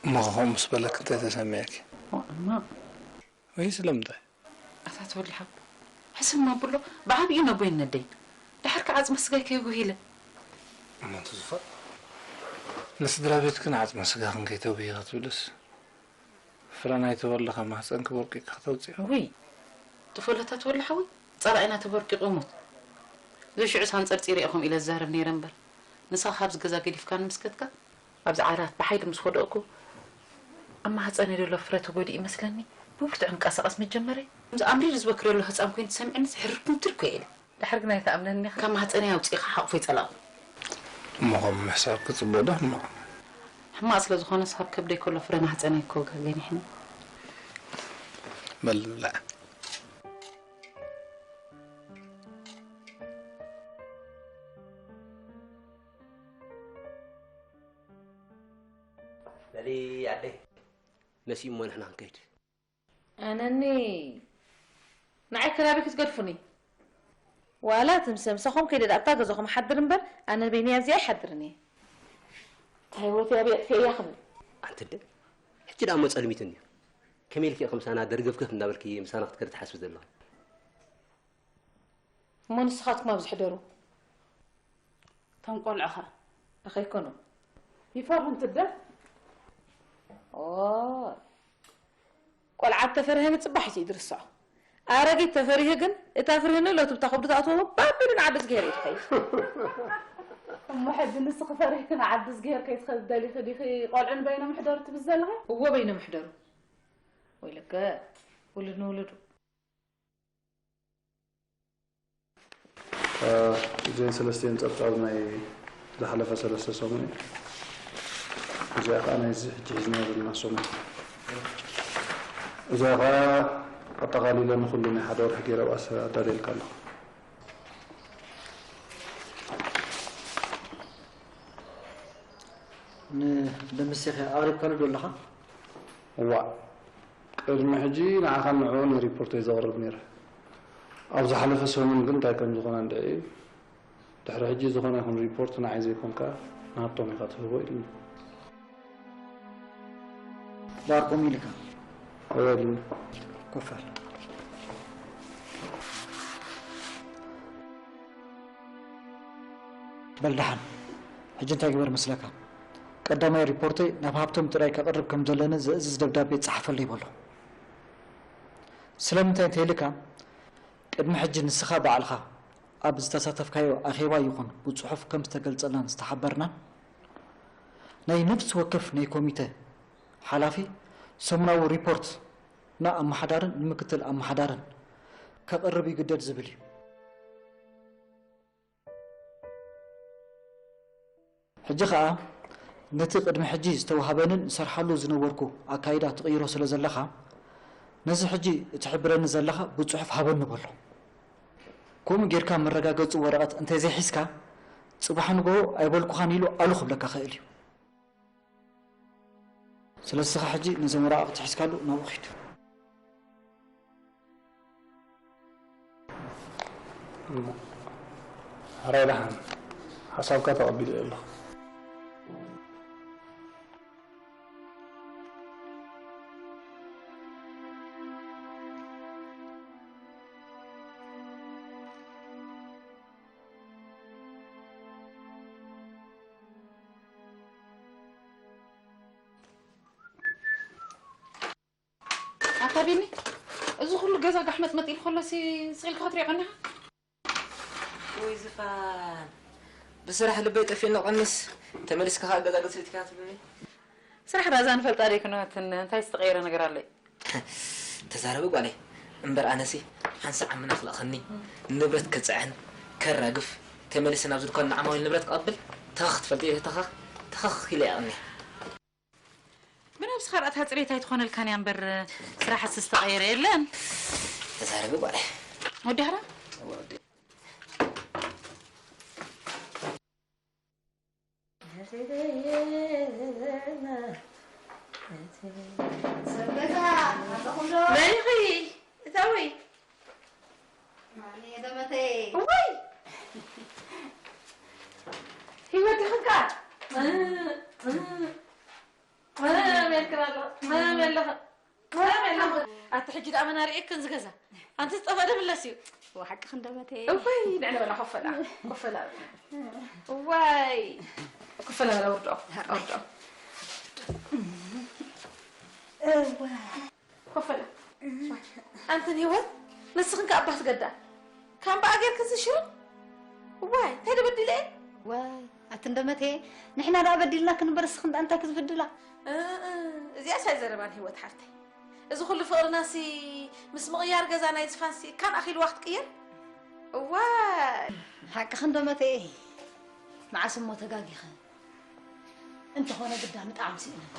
እሞ ከምኡ ምስ በለክ እንታይ ተሰሚዐኪ? እማ ወይ ስለምንታይ? ኣታ ተወልድ ሓው ሕስም ኣብሎ ብዓብዩ ነቦይን ነደይን ድሓር ከዓ ዓፅመ ስጋይ ከይጉሂለ እሞ ትዝፋ ንስድራ ቤትክን ዓፅመ ስጋኽን ከይተጉሂ ክትብልስ ፍረ ናይ ተወለኻ ማህፀንኪ ቦርቂካ ክተውፅኦ ውይ ትፈለታ ተወልድ ሓወይ ፀላኢና ተበርቂቑ ሞት ዘይሽዑ ሳንፀርፂረ ኢኹም ኢለ ዝዛረብ ነይረ እምበር ንሳ ካብዚ ገዛ ገዲፍካ ንምስከትካ ኣብዚ ዓራት ብሓይሊ ምስ ወደቕኩ ኣብ ማህፀነይ ዘሎ ፍረ ተጎዲኡ ይመስለኒ ብብርቱዕ ክንቀሳቐስ ምስ ጀመረ ከምዚ ኣምሪሩ ዝበክር ዘሎ ህፃን ኮይኑ ተሰሚዕኒ ሕርር ክንትር እኮ ኢለ። ድሓር ግን ኣይትኣምነኒ ኢኻ። ካብ ማህፀነይ ኣውፂእኻ ሓቑፈይ ፀላእኹ። እሞ ከም ምሕሳብ ክፅቡቕ ዶ ሕማቕ? ሕማቕ ስለ ዝኾነስ ካብ ከብደይ ከሎ ፍረ ማህፀነይ ክወግእ ገኒሕኒ። በል ብላዕ። በሊ ኣደይ ነሲኡ እሞ ንሕና ክንከይድ። ኣነኒ ንዓይ ከላቢ ክትገድፉኒ ዋላ ትምሰ ምሳኹም ከይደ ኣብታ ገዛኹም ሓድር እምበር ኣነ በይነይ ኣብዚኣ ኣይሓድርን እየ። እታ ህይወተይ ኣብየ ኣጥፊኤያ ክብል። ኣንቲ ኣደ ሕጂ ደኣ እሞ ጸልሚትኒ እዩ። ከመይ ኢልኪ ከምሳና ደርገፍገፍ እንዳበልኪ ምሳና ክትከዲ ትሓስቢ ዘለኺ? እሞ ንስኻትኩም ኣብዚ ሕደሩ። እቶም ቆልዑ ኸ? ኣኸይኮኑ። ይፈርሁ እንትደ። ኦ ቆልዓ ተፈርሀ ንጽባሕ እዩ ዝርስዖ። ኣረጊት ተፈሪሁ ግን እታ ፍርህኒ ሎትብታ ከብዱ ተኣትዎ ባቢሉ ንዓዲ ዝገሄር እዩ ትኸይድ። እሞ ሕጂ ንስኺ ፈሪህኪ ንዓዲ ዝገሄር ከይትኸዲ ደሊኺ ዲኺ ቆልዑ ንበይኖም ይሕደሩ ትብሊ ዘለኺ? እዎ በይኖም ይሕደሩ። ወይለከ ውሉድ ንውሉዱ። እዚአን ሰለስቲአን ጸብጻብ ናይ ዝሓለፈ ሰለስተ ሰሙን እዩ። እዚኣ ከዓ ናይዚ ሕጂ ሒዝና ዘለና ሰሙን። እዚኣ ከዓ ኣጠቓሊለ ንኹሉ ናይ ሓደ ወርሒ ገይረ ኣብኣ ኣዳልየልካ ኣለኹ። ንደምሴኸ ኣቕሪብካሉ ዶ ኣለኻ? እዋእ ቅድሚ ሕጂ ንዓኻን ንዕኡን ሪፖርት እየ ዘቕርብ ነይረ። ኣብ ዝሓለፈ ሰሙን ግን እንታይ ከም ዝኾነ እንድዒ ድሕሪ ሕጂ ዝኾነ ይኹን ሪፖርት ንዓይ ዘይኮንካ ንሃብቶም ኢኻ ትህቦ ኢሉኒ። ዳርቆም ኢልካ እወ ኢሉኒ። ኮፍ በል። በል ደሓን ሕጂ እንታይ ግበር መስለካ? ቀዳማይ ሪፖርተይ ናብ ሃብቶም ጥራይ ከቕርብ ከም ዘለኒ ዘእዝዝ ደብዳቤ ጸሓፈለይ በሎ። ስለምንታይ እንተኢልካ ቅድሚ ሕጂ ንስኻ ባዕልኻ ኣብ ዝተሳተፍካዮ ኣኼባ ይኹን ብጽሑፍ ከም ዝተገልጸልናን ዝተሓበርናን ናይ ነፍሲ ወከፍ ናይ ኮሚተ ሓላፊ ሰሙናዊ ሪፖርት ንኣመሓዳርን ንምክትል ኣመሓዳርን ከቕርብ ይግደድ ዝብል እዩ። ሕጂ ኸኣ ነቲ ቅድሚ ሕጂ ዝተዋህበንን እሰርሓሉ ዝነበርኩ ኣካይዳ ትቕይሮ ስለ ዘለኻ ነዚ ሕጂ እትሕብረኒ ዘለኻ ብጽሑፍ ሃበኒ በሎ። ከምኡ ጌርካ መረጋገጺ ወረቐት እንተዘይሒዝካ ጽባሕ ንግሆ ኣይበልኩኻን ኢሉ ኣሉ ክብለካ ኽእል እዩ። ስለዚ ንስኻ ሕጂ ነዞም ወረቓቕቲ ሒዝካሉ ናብኡ ኺድ። ሕራይ ደሓን፣ ሓሳብካ ተቐቢለ ኣለኹ። ኣታ ቢኒ፣ እዚ ኩሉ ገዛ ጋሕመጥመጥ ኢሉ ከሎሲ ስቕ ኢልካ ክትሪኦ ቀኒኻ? ወይ ዝፋን፣ ብስራሕ ልበይ ጠፊእኒ ቀኒስ፣ ተመሊስካ ከኣ ገዛ ገዛ ኢልካ ትብለኒ? ስራሕ ዳዛ ንፈልጣ ደይ ክንወትን፣ እንታይ ዝተቐየረ ነገር ኣሎ? ተዛረቢ ጓለይ። እምበር ኣነሲ ሓንሳእ ዓምና ክልእኸኒ፣ ንብረት ክጽዕን፣ ከራግፍ፣ ተመሊሰ ናብዚ ድኳን ንዓማዊል ንብረት ክቐብል፣ ተኸኽ ትፈልጢ ተኸኽ፣ ተኸኽ ኢለ እየ ቀኒየ። ብነብስኻ ርኣታ ጽሬት ኣይትኾነልካን እያ እምበር፣ ስራሕስ ዝተቐየረ የለን። ተዛረቢ ጓለይ። ወዲ ሃራ? ሰብ ገዛ ኣለኹም ዶ? መን ኢኺ? እታዊ። ማን እየ ደመተይ? እዋይ! ህይወት ዲኽን ከኣ? መን ኣለኻ? መን ኣለኻ? ኣቲ ሕጂ ደኣ መን ኣርእየክን ዝገዛ? ኣንቲ ዝጠፍአ ደምለስ እዩ። ወሓቂ ክንደመተ። እዋይ፣ ንዕለ በላ ኮፈላ፣ ኮፈላ። እዋይ፣ ኮፈላ በላ ወርዶ፣ ወርዶ። እዋ። ኮፈላ። ኣንትን ህይወት፣ ንስኽን ከኣ ኣባት ገዳ። ካምበኣ ጌርክን ዝሽሩ? እዋይ፣ እንታይ ደበዲለ እየ? ዋይ፣ ኣቲ እንደመቴ፣ ንሕና ደኣ በዲልና ክንበር፣ እስኽን ደኣ እንታይ ክዝብድላ? እ፣ እ፣ እዚኣስ ኣይዘረባን ህይወት ሓፍተይ። እዚ ኩሉ ፍቕርናሲ ምስ ምቕያር ገዛ ናይ ዝፋንሲ ካን ኣኺልዋ ክትቅየር? እዋይ! ሓቅኺ እንደመቴ፣ መዓስ እሞ ተጋጊኸ? እንተኾነ ግዳ ምጥዓም ስኢንና።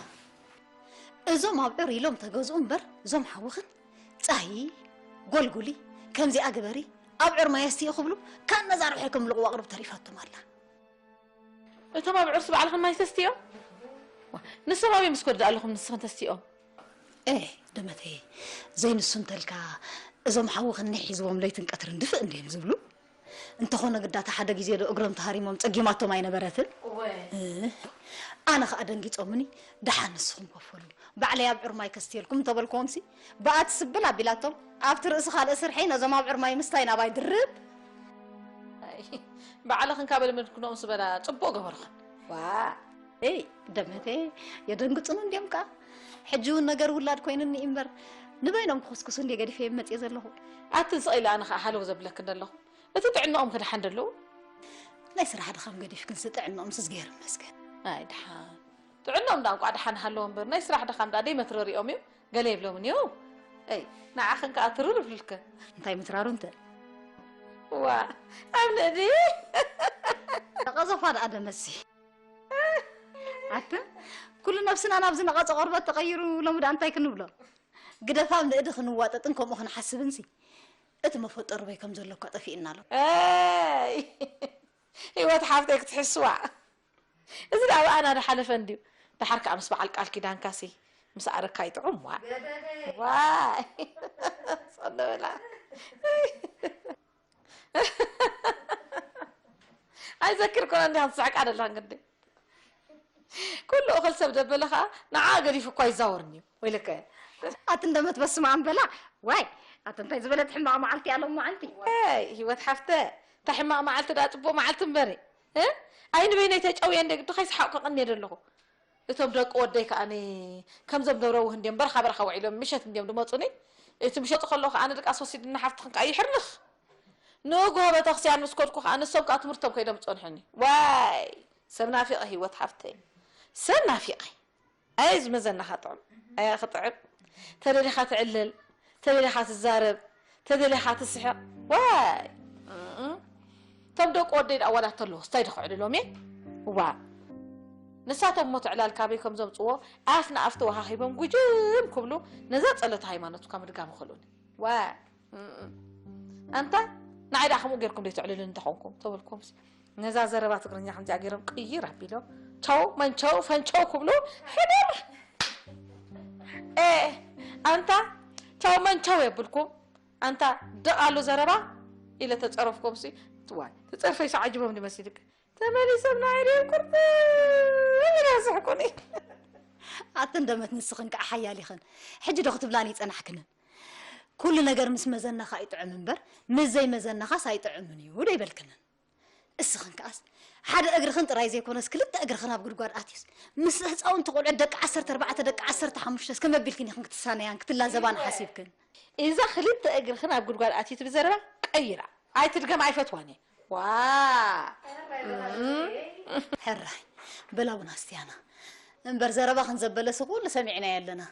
እዞም ኣብዑር ኢሎም ተገዝኡ እምበር፣ እዞም ሓውኽን ጻሂ፣ ጎልጉሊ፣ ከምዚኣ ግበሪ፣ ኣብዑር ማይ ኣስትዪ ክብሉ፣ ካን ነዛ ርሑይ ከም ልቕዋ ኣቕርብ ተሪፋቶም ኣላ። እቶም ኣብዑርስ ባዕልኽን ማይ ተስትዮም? ዋ፣ ንሶም ኣበይ ምስ ከዱ ኣለኹም ንስኽን ተስትዮም? ኤ፣ ደመተየ፣ ዘይንሱ እንተልካ፣ እዞም ሓውኽን ሒዝዎም ለይትን ቀትርን ድፍእ እንድዮም ዝብሉ። እንተኾነ ግዳ እታ ሓደ ግዜ ዶ እግሮም ተሃሪሞም ጸጊማቶም ኣይነበረትን? እወ። እ፣ ኣነ ኸኣ ደንጊጾምኒ፣ ደሓን ንስኹም ከፈሉ። ባዕለይ ኣብዑር ማይ ከስትየልኩም እንተበልክዎምሲ፣ ብኣ ትስብል ኣቢላቶም፣ ኣብቲ ርእሲ ካልእ ስርሐይ ነዞም ኣብዑር ማይ ምስታይ ናባይ ድርብ። ኣይ፣ ባዕልኽን ካብ ልምድክንኦም ዝበላ ጽቡቕ ገበርኽን። ዋ፣ ኤይ፣ ደመቴ፣ የደንግጹኒ እንድዮም ከኣ። ሕጂ እውን ነገር ውላድ ኮይኑኒ እምበር፣ ንበይኖም ክኹስኩሱ እንድየ ገዲፈዮም መጽየ ዘለኹ። ኣትን ስቕ ኢለ ኣነ ኸኣ ሃለው ዘብለክን ዘለኹ። እቲ ጥዕናኦም ከ ደሓን ዶ ኣለዉ? ናይ ስራሕ ድኻም ገዲፍክንሲ ጥዕናኦምስ እዝግሄር ይመስገን። ኣይ፣ ደሓን። ጥዕናኦም ደኣ እንቋዕ ደሓን ሃለዎ እምበር፣ ናይ ስራሕ ድኻም ደኣ ደይመትረሪኦም እዩ። ገለ ይብሎምን እዩ። ኣይ፣ ንዓኽን ከኣ ትርር ይብልክን። እንታይ ምትራሩ እንተ? ዋ፣ ኣብ ንእዲ። ቀዘፋ ደኣ ደመሲ። ኣተ፣ ኩሉ ነብስና ናብዚ ነቐጸ ቆርበት ተቐይሩ፣ ሎሚ ደኣ እንታይ ክንብሎ? ግደፍ ኣብ ንእዲ ክንዋጠጥን ከምኡ ክንሓስብንሲ፣ እቲ መፈጠሩ በይ ከም ዘሎ እኳ ጠፊእና ኣሎ። ኣይ፣ ህይወት ሓፍተይ ክትሕስዋ። እዚ ደኣ ብኣና ዝሓለፈ እንድዩ። ደሓር ከኣ ምስ በዓል ቃል ኪዳንካሲ ምስ ኣረካ ይጥዑም። ዋ። ገደደ። ዋይ። ጸንዶ በላ። ኣይዘክር ኮነ እንዲኻ ትስሕቃ ደላ እንግዲ። ኩሉ እኽል ሰብ ደበለ ኸኣ ንዓ ገዲፉ እኳ ይዛወርኒ እዩ። ወይለከ። ኣቲ እንደመት በስመ ኣብ በላ። ዋይ፣ ኣቲ እንታይ ዝበለት ሕማቕ መዓልቲ እያ ሎም መዓልቲ። ዋይ፣ ህይወት ሓፍተ፣ እታ ሕማቕ መዓልቲ ደኣ ጽቡቕ መዓልቲ እምበሪ። እ? ኣይ ንበይነይ ተጨውየ እንደ ግዲ ከይሰሓቕኩ ቀንየ ደለኹ። እቶም ደቂ ወደይ ከኣ ከምዞም ደብረ ውህ እንድዮም በረኻ በረኻ ውዒሎም ምሸት እንድዮም ድመጹኒ። እቲ ምሸጡ ከለኹ ከኣ ንድቃስ ወሲድና ሓፍትኽን ከኣ ይሕርንኽ። ንግሆ ቤተክርስትያን ምስ ከድኩ ከኣ ንሶም ከኣ ትምህርቶም ከይዶም ጸንሑኒ። ዋይ፣ ሰብ ናፊቐ ህይወት ሓፍተይ። ሰብ ናፊቐ። ኣየ ዝመዘናኻ ጥዑም፣ ኣያ ክጥዕም። ተደሊኻ ትዕልል፣ ተደሊኻ ትዛረብ፣ ተደሊኻ ትስሕቕ። ዋይ! እም። እቶም ደቂ ወደይ ደኣ ዋላ ተለዉ፣ ስታይ ዶ ክዕልሎም እየ? ዋ! ንሳቶም እሞ እቲ ዕላል ካበይ ከም ዘምጽዎ ኣፍ ንኣፍ ተወሃሂቦም ጉጅም ክብሉ ነዛ ጸሎተ ሃይማኖት እኳ ምድጋም ይኽእሉኒ። ዋይ! እም። ኣንታ ንዓይ ደኣ ከምኡ ጌርኩም ዶ ትዕልሉኒ እንተኾንኩም? ተበልኩምሲ። ነዛ ዘረባ ትግርኛ ከምዚኣ ገይሮም ቅይር ኣቢሎም ቸው መንቸው ፈንቸው ክብሉ ሕድር። ኤ፣ ኣንታ ቸው መንቸው የብልኩም። ኣንታ ደቓሉ ዘረባ ኢለ ተጸረፍኩምሲ ዋይ ትጸርፈይ ሰዓጅቦም ድመሲልክ ተመሊሶም ናይ ድዮም ቁርብ ኢላ ስሕቁኒ። ኣትን ደመት ንስኽን ከዓ ሓያል ኢኽን። ሕጂ ዶ ክትብላን ይጸናሕክንን? ኩሉ ነገር ምስ መዘናኻ ይጥዕም እምበር ምስ ዘይመዘናኻስ ኣይጥዕምን እዩ ዶ ይበልክንን? እስኽን ከኣስ ሓደ እግርኽን ጥራይ ዘይኮነስ ክልተ እግርኽን ኣብ ጉድጓድ ኣትዩስ ምስ ህፃውንቲ ቆልዑ ደቂ ዓሰርተ ኣርባዕተ ደቂ ዓሰርተ ሓሙሽተ እስከ መቢልክን ኢኽን ክትሳነያን ክትላዘባን ሓሲብክን? እዛ ክልተ እግርኽን ኣብ ጉድጓድ ኣትዩ ትብል ዘረባ ቀይራ ኣይትድገም ኣይፈትዋን እየ። ዋ ሕራይ በላውን ኣስትያና እምበር ዘረባኽን ዘበለሲ ኩሉ ሰሚዕናዮ ኣለና።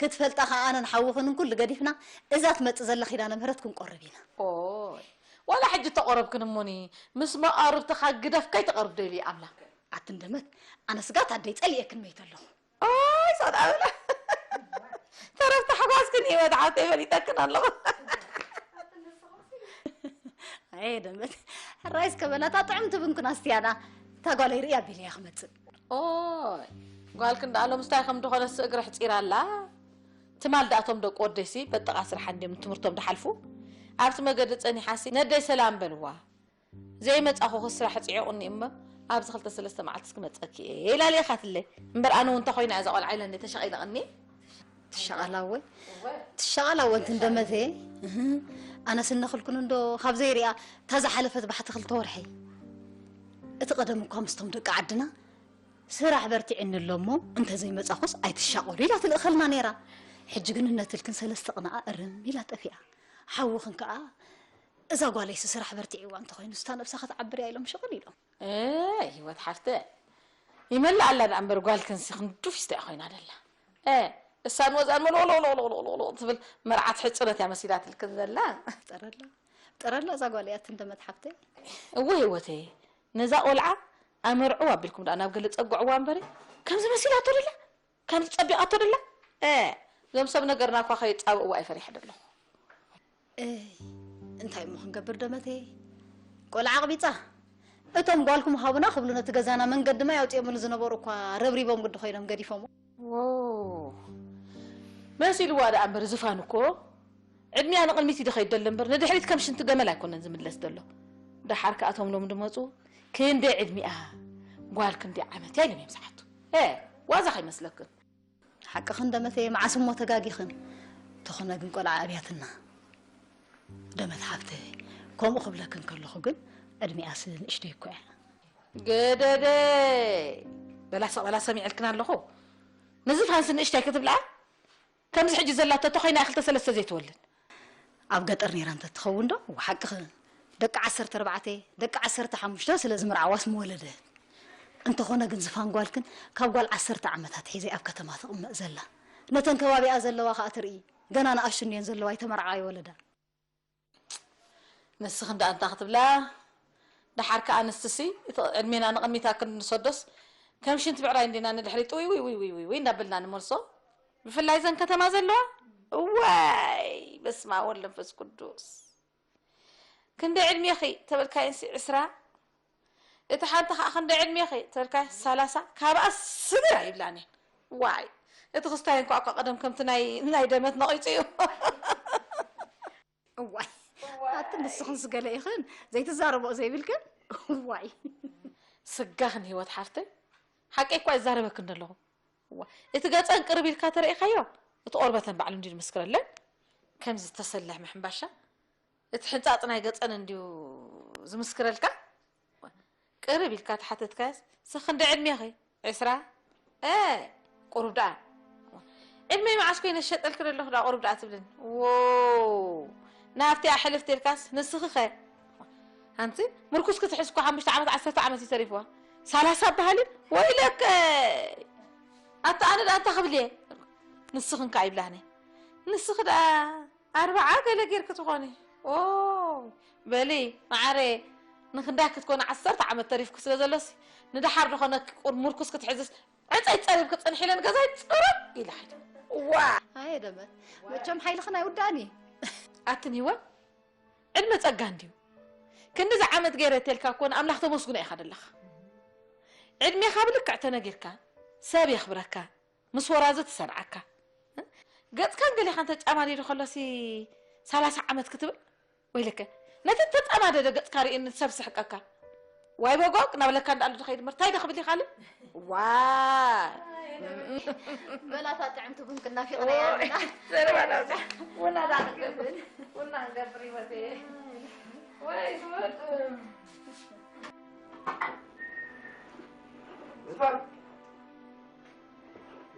ክትፈልጣ ከኣ ኣነን ሓውኽንን ኩሉ ገዲፍና እዛ ትመጽእ ዘላ ኪዳነ ምህረት ክንቆርብ ኢና። ኦይ ዋላ ሕጂ ተቆረብክን እሞኒ ምስ መቃርብትኻ ግደፍ ከይትቐርብ ደልዩ ኣምላኽ። ኣትን ደመት ኣነ ስጋት ኣደይ ጸሊኤክን መይተ ኣለኹ። ኣይ ሶዳ ብላ ተረፍ ተሓጓስክን ህይወት ሓብተይ ፈሊጠክን ኣለኹ። ኣየ ደመት ሕራይ እስከ በላታ ጥዕምቲ ብንኩን ኣስትያና እታ ጓለይ ርእያ ኣቢለያ ክመጽእ። ኦይ ጓልክን ደኣ ሎምስታይ ከም ድኾነስ እግሪ ኣሕጺራ ኣላ። ትማል ደኣ እቶም ደቂ ወደይሲ በጥቓ ስራሓ እንድዮም ንትምህርቶም ድሓልፉ ኣብቲ መገዲ ጸኒሓሲ ነደይ ሰላም በልዋ ዘይመጻኹኺ ስራሕ ጽዒቑኒ እሞ ኣብዚ ክልተ ሰለስተ መዓልትስ ክመጸኪ እየ ኢላ ልኢኻትለይ። እምበር ኣነ እውን እንተኾይና እዛ ቆልዓ ኢለ እንደ ተሸቒለቕኒ። ትሸቐላወይ ትሸቐላወ እንትን ደመተ ኣነስ እነኽልኩን እንዶ ካብ ዘይሪኣ እታ ዝሓለፈት ባሕቲ ክልተ ወርሒ እቲ ቀደም እኳ ምስቶም ደቂ ዓድና ስራሕ በርቲዕኒ ኣሎ እሞ እንተዘይመጻኹስ ኣይትሻቐሉ ኢላ ትልእኸልና ነይራ። ሕጂ ግን እነትልክን ሰለስተ ቅንኣ እርም ኢላ ጠፊኣ። ሓውኽን ከኣ እዛ ጓለይሲ ስራሕ በርቲዕዋ እንተኾይኑ ስታ ነብሳ ክትዓብር እያ ኢሎም ሽቕል ኢሎም። እይ ህይወት ሓፍተ ይመልእ ኣላ ደኣ እምበር ጓልክንሲ ክንዱፍ ስታ ኮይና ደላ። እ እሳን ወዛን መለወለወለወለወለወለወ ትብል መርዓት ሕፅነት እያ መሲላትልክን ዘላ። ጠረላ ጠረላ እዛ ጓል እያ ትንደመት ሓፍተይ። እወ ህይወተይ ነዛ ቆልዓ ኣመርዕዋ ኣቢልኩም ደኣ ናብ ገለ ጸግዕዋ እምበሪ ከምዚ መሲላቶ ደላ ከምዚ ጸቢቓቶ ደላ። እ እዞም ሰብ ነገርና እኳ ከየጻብእዋ እየ ፈሪሐ ደለኹ። እይ እንታይ እሞ ክንገብር ደመተይ ቆልዓ ኣቕቢጻ እቶም ጓልኩም ሃቡና ክብሉ ነቲ ገዛና መንገዲ ማይ ኣውፅኦምሉ ዝነበሩ እኳ ረብሪቦም ግዲ ኮይኖም ገዲፎም። ዎ መሲልዋ ደኣ እምበር ዝፋን እኮ ዕድሚኣ ንቕድሚት እዩ ዝኸይድ ዘሎ እምበር ንድሕሪት ከም ሽንቲ ገመል ኣይኮነን ዝምለስ ዘሎ። ደሓር ከኣ እቶም ሎም ድመፁ ክንደይ ዕድሚኣ ጓል ክንደይ ዓመት እያ ኢሎም እዮም ዝሓቱ። እ ዋዛ ከይመስለክን። ሓቅኽን ደመተየ መዓስ እሞ ተጋጊኽን። ተኾነ ግን ቆልዓ ኣብያትና። ደመት ሓፍተይ ከምኡ ክብለክን ከለኹ ግን ዕድሚኣስ ንእሽተይ እኮ እያ። ገደደ በላሳ በላ ሰሚዐልክን ኣለኹ። ንዝፋንስ ንእሽተይ ክትብልኣ ከምዚ ሕጂ ዘላቶ ተኾይና ክልተ ሰለስተ ዘይትወልድ። ኣብ ገጠር ነይራ እንተትኸውን ዶ ሓቅኽን ደቂ ዓሰርተ ኣርባዕተ ደቂ ዓሰርተ ሓሙሽተ ስለ ዝምርዓዋስ ምወለደት። እንተኾነ ግን ዝፋን ጓልክን ካብ ጓል ዓሰርተ ዓመታት ሒዘ ኣብ ከተማ ትቕመጥ ዘላ ነተን ከባቢኣ ዘለዋ ከኣ ትርኢ ገና ንኣሽቱ እንድየን ዘለዋ ኣይተመርዓ ኣይወለዳ። ንስኽን ደኣ እንታይ ክትብላ ደሓር ከኣ ኣንስትሲ እቲ ዕድሜና ንቕድሚት ኣክል ንሰዶስ ከም ሽንቲ ብዕራይ እንዲና ንድሕሪ ጥውይ ውይ ውይ ውይ ውይ ውይ እንዳበልና ንመልሶ ብፍላይ ዘን ከተማ ዘለዋ እዋይ በስመ ኣብ ወወልድ ወመንፈስ ቅዱስ ክንደይ ዕድሜኺ ተበልካየንሲ ዕስራ እቲ ሓንቲ ከዓ ክንደይ ዕድሜኺ ተበልካየ ሰላሳ ካብኣ ስግር ኣይብላን እየን ዋይ እቲ ክስታይ እንኳ እኳ ቀደም ከምቲ ናይ ናይ ደመት ነቒፁ እዩ እዋይ ኣቲ ንስኽን ስገለ ኢኽን ዘይትዛረቦ ዘይብልክን እዋይ ስጋኽን ህይወት ሓፍተይ ሓቀይ እኳ ይዛረበክን ዘለኹ እዋ እቲ ገፀን ቅርብ ኢልካ ተረኢኻዮ እቲ ቆርበተን ባዕሉ እንዲ ዝምስክረለን ከምዚ ዝተሰለሐ ምሕምባሻ እቲ ሕንፃፅ ናይ ገፀን እንድዩ ዝምስክረልካ ቅርብ ኢልካ ተሓተትካስ ስኽንደ ዕድሜኺ ዕስራ እ ቁሩብ ደኣ ዕድመይ መዓስ ኮይነ ዝሸጠልኪ ዘለኹ ደኣ ቁሩብ ደኣ ትብልን ዎ ናብቲኣ ሕልፍ ተልካስ ንስኺ ኸ ሓንቲ ምርኩስ ክትሕዝ እኮ ሓሙሽተ ዓመት ዓሰርተ ዓመት እዩ ተሪፍዋ ሳላሳ በሃሊ ወይለከ ኣታ ኣነ ደኣ እንታይ ክብል እየ ንስኽን ከዓ ይብላህነ ንስኺ ደኣ ኣርባዓ ገለ ጌርኪ ትኾኒ ኦ በሊ መዓረ ንኽንዳይ ክትኮኒ ዓሰርተ ዓመት ተሪፍኪ ስለ ዘሎሲ ንደሓር ዝኾነኪ ቁር ምርኩስ ክትሕዝስ ዕፀይ ፀሪብኪ ፅንሒ ኢለን ገዛይ ፅሩብ ኢለ ኸይደ ዋ ኣየ ደመት መቸም ሓይልኽን ኣይውዳእን እዩ ኣትን ህይወት ዕድመ ፀጋ እንድዩ ክንድዚ ዓመት ገይረ ተልካ እኮ ንኣምላኽ ተመስግኖ ኢኻ ደለኻ ዕድሜኻ ብልክዕ ተነጊርካ ሰብ የኽብረካ ምስ ወራዙ ትሰንዓካ ገፅካን ገሊኻን ተጫማዲዱ ከሎሲ ሰላሳ ዓመት ክትብል ወይለከ ነቲ ተጻማደደ ገጽካ ርእየኒ ሰብ ስሕቀካ። ዋይ በጎቅ ናብለካ እንዳኣሉ ድኸይድ ምርታይ ደኽብል ይኻል? ዋይ! በላታ ጥዕምቲ ቡን ክናፊቕና እያ። ዘረባ ናብዛ። ቡና ዳኽብል። ቡና ንገብር ይወት። ወይ ዝወጥ። ዝፋን።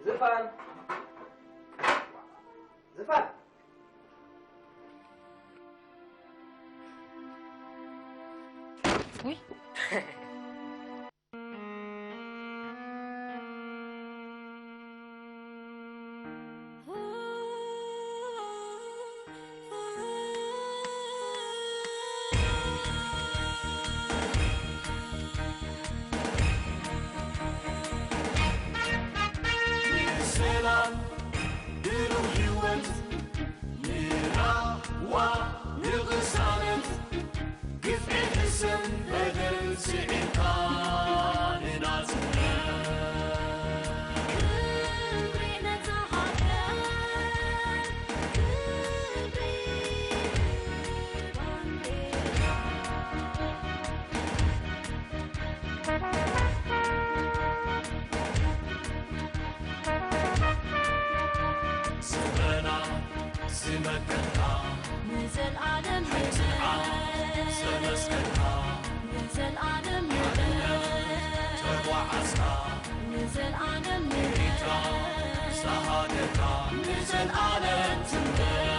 ዝፋን። ዝፋን። ውይ ሰላም ብሩህ ህይወት ንራዋ ንቕሳነት ግፍዒ ሕሰም በደል ስዒርካ ንናጽነት ክብሪ ነታ ሃገር ክብሪ ባንዴራ ስበና ዝመከትካ ንዘልኣለም ንበል ዘመስከትካ ንዘልኣለም ንበል ተጓዓዝካ ንዘልኣለም ንበል ዝሃገርካ ንዘልኣለም ትንበል